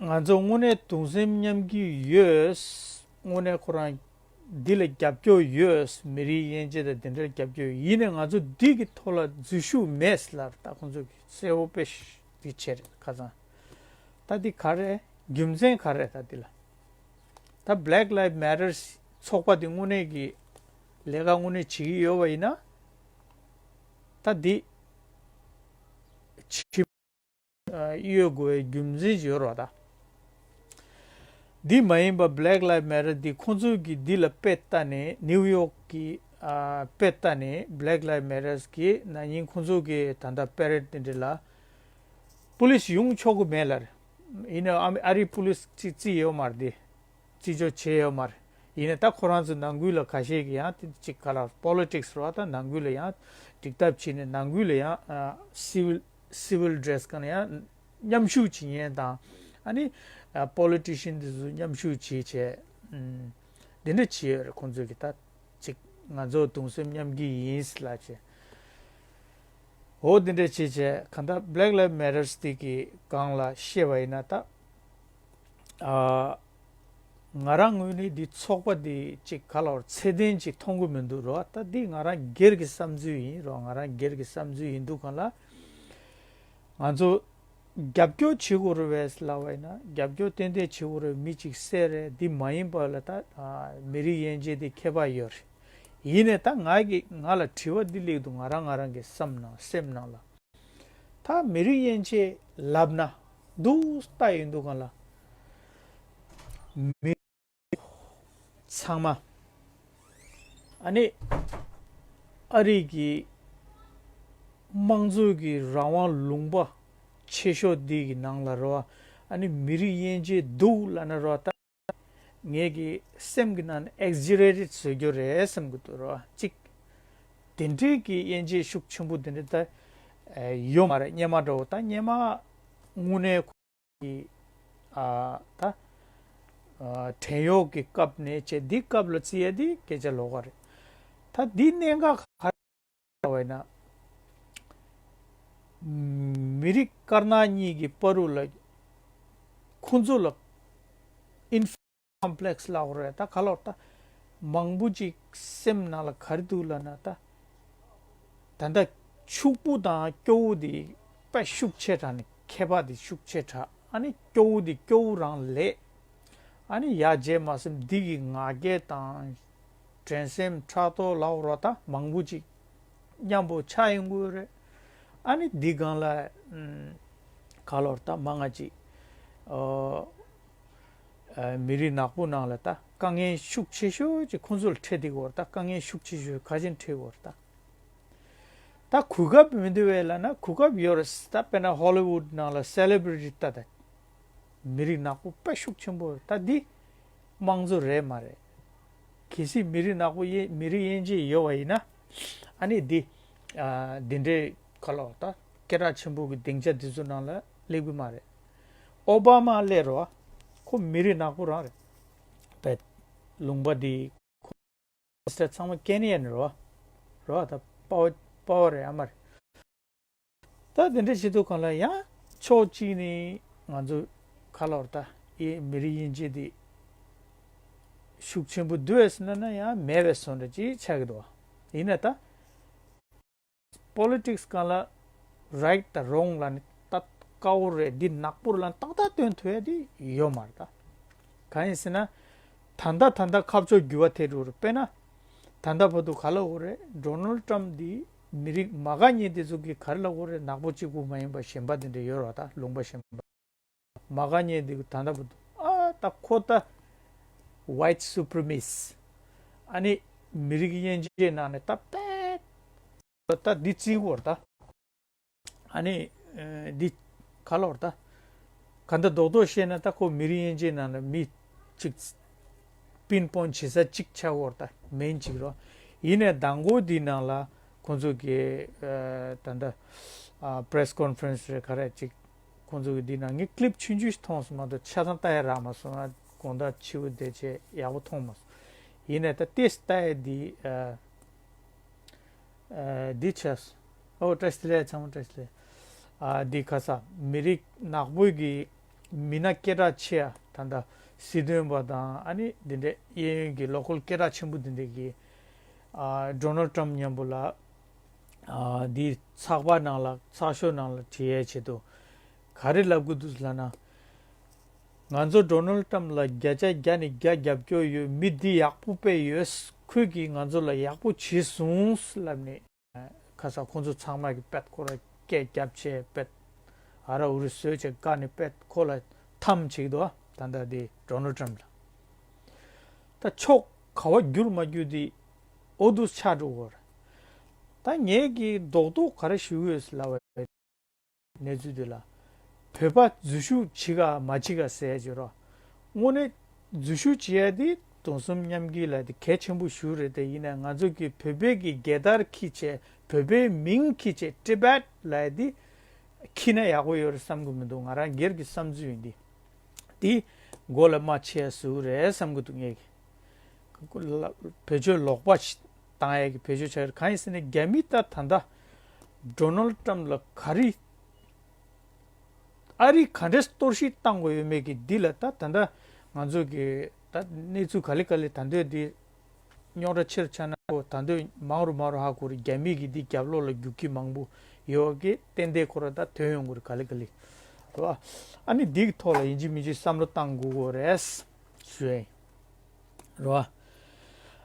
ང་ཚོ་དངོས་གནས་གདུང་སེམས་མཉམ་སྐྱེད་ཡོད། དངོས་གནས་ཁོ་རང་འདི་ལ་རྒྱབ་སྐྱོར་ཡོད། མི་རིགས་དབྱེ་འབྱེད་དང་དེ་འདྲར་རྒྱབ་སྐྱོར་ཡོད། ཡིན་ནའི་ང་ཚོ་འདི་གི་ཐོག་ལ་འཛུལ་ཞུགས་མེད་ལབ། ད་ཁོང་ཚོ་གི་གསལ་པོ་དཔེ་འདི་བྱས་རེད་ཁ་སང་། ད་འདི་ག་རེ་རྒྱུ་མཚན་ག་རེ་ད་འདི་ལ། ད་Black Lives Matter་ཚོགས་པ་འདི་དངོས་གནས་ཀྱི་ལས་ཀ་དངོས་གནས་བྱེད་ཀྱི་ཡོད་པ་ཡིན་ན། ད་འདི་བྱེད་གཡོལ་དགོས་པའི་རྒྱུ་མཚན་ཞིག་ཡོད་རེད་བ་ད། འདི་མ་ཡིན་པ་Black Lives Matter་འདི་ཁོང་ཚོས་ཀྱིས་འདི་ལ་དཔེ་ལྟ་ནས། ནིའུ་ཡོག་གི་ཨ་དཔེ་ལྟ་ནས་Black Lives Matter་གིས་ན་ནིང་ཁོང་ཚོས་ཀྱིས་ད་ལྟ་པེ་རེ་ཌི་འདི་འདྲ་ལ་པུ་ལིས་ཡོང་ཆོག་གི་མེད་ལབ་རེད། ཡིན་ནའང་ཨ་རིའི་པུ་ལིས་གཅིག་རྩིས་ཡོད་མ་རེད་འདི། རྩིས་སྤྲོད་བྱས་ཡོད་མ་རེད། ཡིན་ནའི་ད་ཁོ་རང་ཚོ་ནང་ཁུལ་ལ་ཁ་ཤས་ཀྱིས་ཡང་དེ་གཅིག་ག་ལ་པོ་ལི་ཊིག་སི་རེད་བ། ད་ནང་ཁུལ་ལ་ཡང་འགྲིག་ཐབས་བྱས་ནས་ནང་ཁུལ་ལ་ཡང་ཨ་སི་ཝིལ་སི་ཝིལ་ཌི་རེ་སི་གང་ལ་ཡང་མཉམ་ཞུགས་བྱེད་མཁན་དང་། ཨ་ནི་ཨ་པོ་ལི་ཊི་ཤན་དེ་ཚོ་མཉམ་ཞུགས་བྱེད་བྱས། ཨུམ། འདི་འདྲ་བྱས་ཡོད་རེད། ཁོང་ཚོས་ཀྱིས་ད་ཅིག་ང་ཚོ་གདུང་སེམས་མཉམ་སྐྱེད་ཡིན་ལབ་བྱས། འོ་འདི་འདྲ་བྱས་བྱས་གང་ལྟར་Black Lives Matters དེ་གི་སྒང་ལ་བཤད་པ་ཡིན་ན་ད། ཨ། ང་རང་ངོས་ནས་འདི་ཚོགས་པ་འདི་གཅིག་ག་ལ་བར་ཚད་ལྡན་ཅིག་མཐོང་གི་མི་འདུག་རོ། ད་འདི་ང་རང་སྒེར་གྱི་བསམ་ཚུལ་ཡིན་རོ། ང་རང་སྒེར་གྱི་བསམ་ཚུལ་ཡིན་དུས་གང་ལ། ང་ཚོ་རྒྱབ་སྐྱོར་བྱེད་དགོས་རེད་པས་ལབ་པ་ཡིན་ན་རྒྱབ་སྐྱོར་ཏན་ཏན་བྱེད་དགོས་རེད། མི་གཅིག་བསད་རེད། འདི་མ་ཡིན་པ་ལ་ད་ཨ་མི་རིགས་དབྱེ་འབྱེད་འདི་ཁྱད་པར་ཡོད་རེད། ཡིན་ནའི་ད་ང་གི་ང་ལ་དྲི་བ་འདི་སླེབས་འདུག་ང་རང་ང་རང་གི་བསམ་ནང་སེམས་ནང་ལ། ད་མི་རིགས་དབྱེ་འབྱེད་ལབ་ན་འདུག་ལྟ་ཡིན་འདུག་གང་ལ། མི་ཚང་མ་ཨ་ནི་ཨ་རི་གི་དམངས་གཙོ་གི་རང་དབང་ལུང་པ་ཆེ་ཤོས་འདི་གི་ནང་ལ་རོ། ཨ་ནི་མི་རིགས་དབྱེ་འབྱེད་འདུག་ལབ་ན་རོ། ད་ངེད་ཀྱི་སེམས་ཀྱི་ནང་ནས་exaggerated བཟོ་རྒྱུ་རེད་བསམ་གྱི་འདུག་རོ། གཅིག་དེ་འདྲའི་གི་དབྱེ་འབྱེད་ཤུགས་ཆེན་པོ་དེ་འདྲ་ད་ཡོད་མ་རེད། སྔོན་མ་འདྲ་བོ་ད་སྔོན་མ་དངོས་གནས་ཁོ་གི་ཨ་ད་ཨ་བྲན་གཡོག་གི་སྐབས་ནས་བྱས་འདི་སྐབས་ལ་བརྩི་ཡ་འདི་སྐད་ཆ་ལོགས་ཀ་རེད། ད་འདི་གནད་འགག་ག་རེ་བ་ཡིན་ན། མི་རིགས་དཀར་ནག་གཉིས་ཀྱི་བར་དུ་ལ་ཁོང་ཚོ་ལ་inferiority complex ལབ་དགོས་རེད། ད་ག་ལོར་ད་མང་པོ་ཅིག་སེམས་ནང་ལ་ག་རེ་འདུག་ལབ་ན། ད་ད་ལྟ་ཕྱུག་པོ་དང་སྐྱོ་བོ་དེ་དཔེ་ཤུགས་ཆེ་དྲགས་ནས་ཁྱད་པར་དེ་ཤུགས་ཆེ་དྲགས། ཨ་ནི་སྐྱོ་བོ་དེ་སྐྱོ་བོ་རང་ལས། ཨ་ནི་ཡར་རྗེས་མ་སེམས་འདི་གི་ང་རྒྱལ་དང་འགྲན་སེམས་ཕྲག་དོག་ལབ་དགོས་རེད། ད་མང་པོ་ཅིག་མཉམ་པོ་ཆགས་ཡོང་གི་ཡོད་རེད། ཨ་ནི་འདི་སྒང་ལ་ཨམ་ག་ལོར་ད་མང་ང་ཅིག་ཨོ་ཨ་མི་རིགས་ནག་པོ་ནང་ལ་ད་དཀའ་ངལ་ཤུགས་ཆེ་ཤོས་ཅིག་ཁོང་ཚོ་ལ་འཕྲད་བསྡད་ཀྱི་ཡོད་རེད། ད་དཀའ་ངལ་ཤུགས་ཆེ་ཤོས་ག་ཅིག་འཕྲད་ཀྱི་ཡོད་རེད་ད། ད་གོ་སྐབས་མི་འདུག་པས་ལབ་ན་གོ་སྐབས་ཡོད་རེད། ད་དཔེར་ན་ཧོ་ལི་ཝུད་ནང་ལ་celebrity ལྟ་ད། མི་རིགས་ནག་པོ་དཔེ་ཤུགས་ཆེན་པོ་རེད། ད་འདི་དམངས་གཙོ་རེད་མ་རེད། གལ་སྲིད་མི་རིགས་ནག་པོ་དབྱེ་མི་རིགས་དབྱེ་འབྱེད་ཡོད་པ་ཡིན་ན། ཨ་ནི་འདི་ཨ་འདི་འདྲའི་ག་ལོར་ད་སྐད་གྲགས་ཆེན་པོ་གི་སྡིངས་ཆ་འདི་ཚོ་ནང་ལ་སླེབས་ཀྱི་མ་རེད། ཨོ་བྷ་མ་སླེབས་རོགས། ཁོ་མི་རིགས་ནག་པོ་རང་རེད། བེད་ལུང་པ་འདི་ཁོ་ཚང་མ་ཀེ་ནི་ཡན་རོ། རོ་ད་དཔའ་བོ་དཔའ་བོ་རེད། ཨ་མ་རེད། ད་དེ་འདྲ་བྱེད་དུས་གང་ལ་ཡང་ཕྱོགས་གཅིག་ནས་ང་ཚོ་ག་ལོར་ད་ཨེ་མི་རིགས་དབྱེ་འབྱེད་དེ་ཤུགས་ཆེན་པོ་འདུག་ཟེར་ན་ན་ཡང་མེད་པའི་བཟོ་འདྲ་ཅིག་ཆགས་ཀྱི་འདུག་ཡིན་ན་ད་politics སྒང་ལ་right དང་wrong ལབ་ནས་ད་དཀར་པོ་རེད། འདི་ནག་པོ་རེད་ལབ་ནས་ཏག་ཏག་སྟོན་ཐུབ་ཡ་དེ་ཡོད་མ་རེད་ད། གང་ཡིན་ཟེར་ན། ད་ལྟ་ད་ལྟ་ཁ་ཕྱོགས་འགྱུར་བ་ཐེབས་འགྲོ་རེད། དཔེར་ན། ད་ལྟ་བར་དུ་ག་ལབ་ཡོད་རེད། Donald Trump འདི་མི་རིགས་མ་དགའ་མཁན་དེ་ཚོ་གིས་ག་རེ་ལབ་ཡོད་རེད། ནག་པོ་གཅིག་པུ་མ་ཡིན་པ་གཞན་པ་དེ་འདྲ་ཡོད་རེད་ད། ལུང་པ་གཞན་པ། མ་དགའ་མཁན་དེ་གིས་ད་ལྟ་བར་དུ་ཨ་ད་ཁོ་ད་white supremacist ཨ་ནི་མི་རིགས་དབྱེ་འབྱེད་ནང་ནས་ད་དཔེ་ད་འདི་བརྩི་གི་ཡོད་རེད་ད། ཨ་ནི་ཨ་འདི་ག་ལོར་ད། ག་འདྲ་རྡོག་རྡོག་བཤད་ན་ད་ཁོ་མི་རིགས་དབྱེ་འབྱེད་ནང་ལ་མི་གཅིག་པིན་པོན་བྱེད་ས་གཅིག་ཆགས་ཡོད་རེད་ད། མེན་གཅིག་རོ། ཡིན་ནའི་མདང་དགོང་འདི་ནང་ལ་ཁོང་ཚོ་གི་ཨ་ད་ལྟ་ཨ་press conference རེད་ག་རེ་གཅིག་ཁོང་ཚོ་གི་འདི་ནང་ངས་clip ཆུང་ཆུང་ཞིག་མཐོང་སོང་མ་གཏོགས་ཆ་ཚང་ལྟ་ཡ་རག་མ་སོང་། ང་དགོང་དག་ཕྱི་པོ་བསྡད་བྱས་ཡག་པོ་མཐོང་མ་སོང་། ཡིན་ནའི་ད་ཏོག་ཙམ་ལྟ་ཡ་འདི་ཨ། ཨ་འདི་བྱས། ཨོ་བཀྲ་ཤིས་བདེ་ལེགས། ཚང་མ་བཀྲ་ཤིས་བདེ་ལེགས། ཨ་འདི་ཁ་ས་མི་རིགས་ནག་པོའི་གི་མི་སྣ་སྐད་གྲགས་ཆེ་ཡ་ད་ལྟ་སྲིད་དོན་པ་དང་ཨ་ནི་འདི་འདྲའི་གཡས་གཡོན་གྱི་local སྐད་གྲགས་ཆེན་པོ་འདི་འདྲ་གི་ཨ་Donald Trump མཉམ་པོ་ལ་ཨ་འདི་ཚགས་པར་ནང་ལ་ཚགས་ཤོག་ནང་ལ་བྲིས་ཡའི་ཆེད་དུ་ག་རེ་ལབ་དགོས་འདུག་ལབ་ན། ང་ཚོ་Donald Trump ལ་བརྒྱ་ཆ་བརྒྱ་ནས་བརྒྱ་རྒྱབ་སྐྱོར་ཡོད། མི་འདི་ཡག་པོ་དཔེ་ཡོད། ཁོས་ཀྱིས་ང་ཚོ་ལ་ཡག་པོ་བྱས་སོང་ལབ་ནས། ཁ་ས་ཁོང་ཚོ་ཚང་མ་གི་དཔེ་ཁོ་ལ་སྐད་རྒྱབ་བྱས་དཔེ་ཨ་ར་ཨུ་རུ་བཟོས་བྱས་བཀའ་ནས་དཔེ་ཁོ་ལ་འཐམ་བྱེད་ཀྱི་འདུག་ད་ལྟ་དེ་Donald Trump ལ་ད་ཕྱོགས་ག་བ་བསྒྱུར་མ་བསྒྱུར་དེ་འོ་འདུག་ཆགས་འགྲོ་གི་རེད། ད་ངས་ཀྱི་རྡོག་རྡོག་ག་རེ་ཞུ་གི་ཡོད་ལབ་པ། གནས་ཚུལ་འདི་ལ་བོད་པ་འཛུལ་ཞུགས་བྱེད་ག་མ་བྱེད་ག་ཟེར་ཡ་ཅིག་རོ། དངོས་གནས་འཛུལ་ཞུགས་བྱེད་ཡ་དེ་གདུང་སེམས་མཉམ་སྐྱེད་ལ་དེ་གལ་ཆེན་པོ་ཞིག་རེད་དེ། ཡིན་ནའི་ང་ཚོ་གི་བོད་པའི་གི་རྒྱལ་དར་འཁྱེར་བྱས་བོད་པའི་མིང་འཁྱེར་བྱས་Tibet ལབ་ཡ་དེ་འཁྱེར་ན་ཡག་པོ་ཡོད་རེད་བསམ་གི་མི་འདུག་ང་རང་སྒེར་གྱི་བསམ་ཚུལ་ཡིན་དེ། དེ་མགོ་ལ་རྨ་ཆེ་ཡ་ཟུག་རེད་བསམ་གི་འདུག་ངས་ཀྱི། བེད་སྤྱོད་ལོག་པ་ཞིག་བཏང་ཡས་ཀྱི་བེད་སྤྱོད་བྱ་ཡོད། གང་ཡིན་ཟེར་ན་རྒྱ་མི་ད་ད་ལྟ་ ཌོ་ནལ་ཊམ་ལ་ག་རེ། ཨ་རི་ག་འདྲས་གཏོར་བཤིག་བཏང་དགོས་ཡོད་མེད་ཀྱི་འདི་ལ་ད་ད་ལྟ་ང་ཚོ་གི་ད་གནས་ཚུལ་ག་ལེ་ག་ལེ་ད་འདོད་འདི་རྙོག་དྲ་ཆེར་ཆགས་ན་ཁོ་ད་འདོད་མང་རུ་མང་རུ་ཧ་གོ་རེད། རྒྱ་མི་གི་འདི་རྒྱབ་ལོགས་ལ་རྒྱུག་ཁྱི་མང་པོ་ཡོད་ཀྱི་ཏན་ཏན་ཁོ་ར་ད་ཐོན་ཡོང་གི་རེད་ག་ལེ་ག་ལེ་རེད་བ། ཨ་ནི་འདི་གི་ཐོག་ལ་ཡིན་གཅིག་མིན་གཅིག་བསམ་བློ་བཏང་དགོས་ཀྱི་རེད་ཞུ་ཡ་ཡིན། རེད་བ།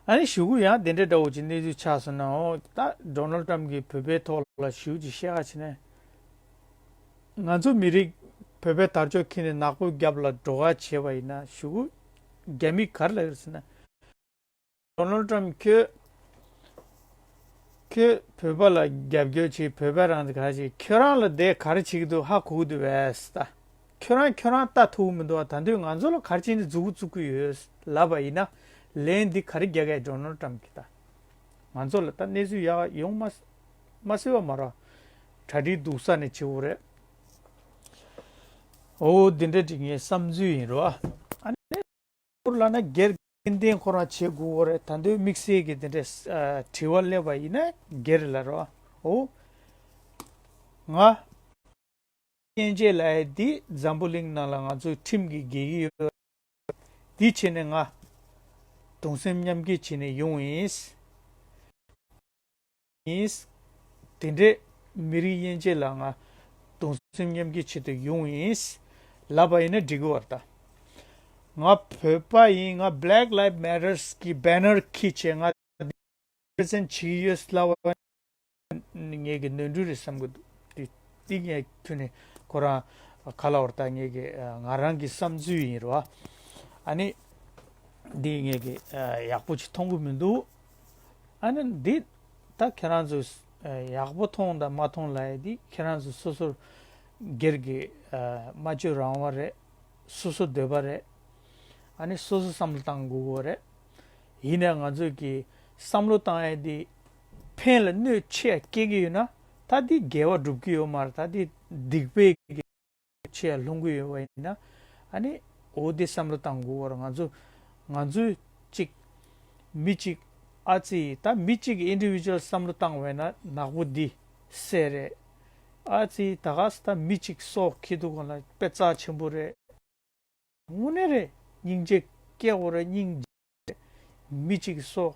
ཨ་ནི་གཞུག་གུ་ཡང་དེ་འདྲའི་འདྲ་བོ་ཅིག་གནས་ཚུལ་ཆགས་སོང་ན་འོ་ད་ཌོ་ནལ་ཊམ་གྱིས་བོད་པའི་ཐོག་ལ་ཞུ་ཅིག་བཤད་ཁ་བྱས་ནས། ང་ཚོ་མི་རིགས་བོད་པའི་དར་ལྕོག་འཁྱེར་ནས་ནག་པོ་རྒྱབ་ལ་འགྲོ་ཁ་བྱས་པ་ཡིན་ན་གཞུག་གུ་རྒྱ་མི་ག་རེ་ལབ་ཡོད་ཟེར་ན། ཌོ་ནལ་ཊམ་ཁྱོད། ཁྱོད་བོད་པ་ལ་རྒྱབ་སྐྱོར་བྱེད་བོད་པ་རང་ག་རེ་བྱེད་ཁྱོད་རང་ལ་དེ་ག་རེ་བྱེད་ཀྱི་འདུག་ཧ་གོ་གི་འདུག་བས་ད། ཁྱོད་རང་ཁྱོད་རང་ལྟ་ཐུབ་ཀྱི་མི་འདུག་བ། ད་དུང་ང་ཚོ་ལ་ག་རེ་བྱས་ནས་མཛུབ་གུ་བཙུགས་ཀྱི་ཡོད་ལབ་པ་ཡིན་ན། ལན་འདི་ག་རེ་རྒྱག་གི་ཌོ་ནལ་ཊམ་གྱིས་ད། ང་ཚོ་ལ་ད་གནས་ཚུལ་ཡག་ཡོང་མ་མ་སྲིད་པ་མ་རེད། གྲ་སྒྲིག་སྡུག་ས་ནས་བྱེད་དགོས་རེད། འོ་འདི་འདྲ་ཅིག་ངའི་བསམ་ཚུལ་ཡིན་རོ། ཨ་ནི་སྐོར་ལ་ན་སྒེར་ཏན་ཏན་ཁོ་རང་བྱེད་དགོས་རེད། ད་དུང་དམིགས་བསལ་གྱི་དེ་འདྲའི་ཨ་དྲི་བ་སླེབས་པ་ཡིན་ན་སྒེར་ལ་རོ། འོ། ང་མཉེན་ཆས་ལབ་ཡ་འདི་འཛམ་བུ་གླིང་ནང་ལ་ང་ཚོའི་ཁྲིམས་ཀྱིས་འགེལ་གྱི་ཡོད། འདི་བྱས་ནས་ང་གདུང་སེམས་མཉམ་སྐྱེད་བྱས་ནས་ཡོང་ཡིན། ཡིན། དེ་འདྲའི་མི་རིགས་དབྱེ་འབྱེད་ལ་ང་གདུང་སེམས་མཉམ་སྐྱེད་ཆེད་དུ་ཡོང་ཡིན། ལབ་པ་ཡིན་ན་འགྲིག་གི་བར་ད། ང་བོད་པ་ཡིན། ང་Black Lives Matters་གི་banner་འཁྱེར་བྱས་ང་represent་བྱེད་ཀྱི་ཡོད་ལབ་པ། ངེད་ཀྱི་ནོར་འཁྲུལ་རེད་བསམ་གི་འདུག་དེ་དེ་ངས་ཁྱོན་ནས་ཁོ་རང་ག་ལ་བར་ད་ངེད་ཀྱི་ང་རང་གི་བསམ་ཚུལ་ཡིན་རོ། ཨ་ནི་འདི་ངེད་ཀྱི་ཡག་པོ་ཅིག་མཐོང་གི་མི་འདུག་ཨ་ནི་འདི་ད་ཁྱེད་རང་ཚོས་ཡག་པོ་མཐོང་དང་མ་མཐོང་ལབ་ཡ་འདི་ཁྱེད་རང་ཚོ་སོ་སོར་སྒེར་གྱི་སྨྲ་བརྗོད་རང་དབང་རེད། སོ་སོ་འདོད་པ་རེད། ཨ་ནི་སོ་སོ་བསམ་བློ་བཏང་དགོས་ཀྱི་རེད། ཡིན་ནའང་ང་ཚོས་ཀྱི་བསམ་བློ་བཏང་ཡ་འདི་ཕན་ལ་གནོད་ཆེ་བ་སྐྱེལ་གྱི་ཡོད་ན་ད་འདི་འགལ་བ་སྒྲུབ་ཀྱི་ཡོད་མ་རེད། ད་འདི་སྡིག་པའི་གི་ཆེ་བ་ལྷུང་གི་ཡོད་པ་ཡིན་ན། ཨ་ནི་འོ་འདི་བསམ་བློ་བཏང་དགོས་པར་ང་ཚོ་ང་ཚོས་གཅིག་མི་གཅིག་ཨ་ཙི་ད་མི་གཅིག་གི་individual་བསམ་བློ་བཏང་བས་ན་ནག་པོ་འདི་བསད་རེད། ཨ་ཙི་ད་ག་ས་ད་མི་གཅིག་སྲོག་ཁྱེར་འདུག་གོ་ལ་དཔེ་རྩ་ཆེན་པོ་རེད། དངོས་གནས་རེད། སྙིང་རྗེ་སྐྱེ་དགོས་རེད། སྙིང་རྗེ་རེད། མི་གཅིག་གི་སྲོག་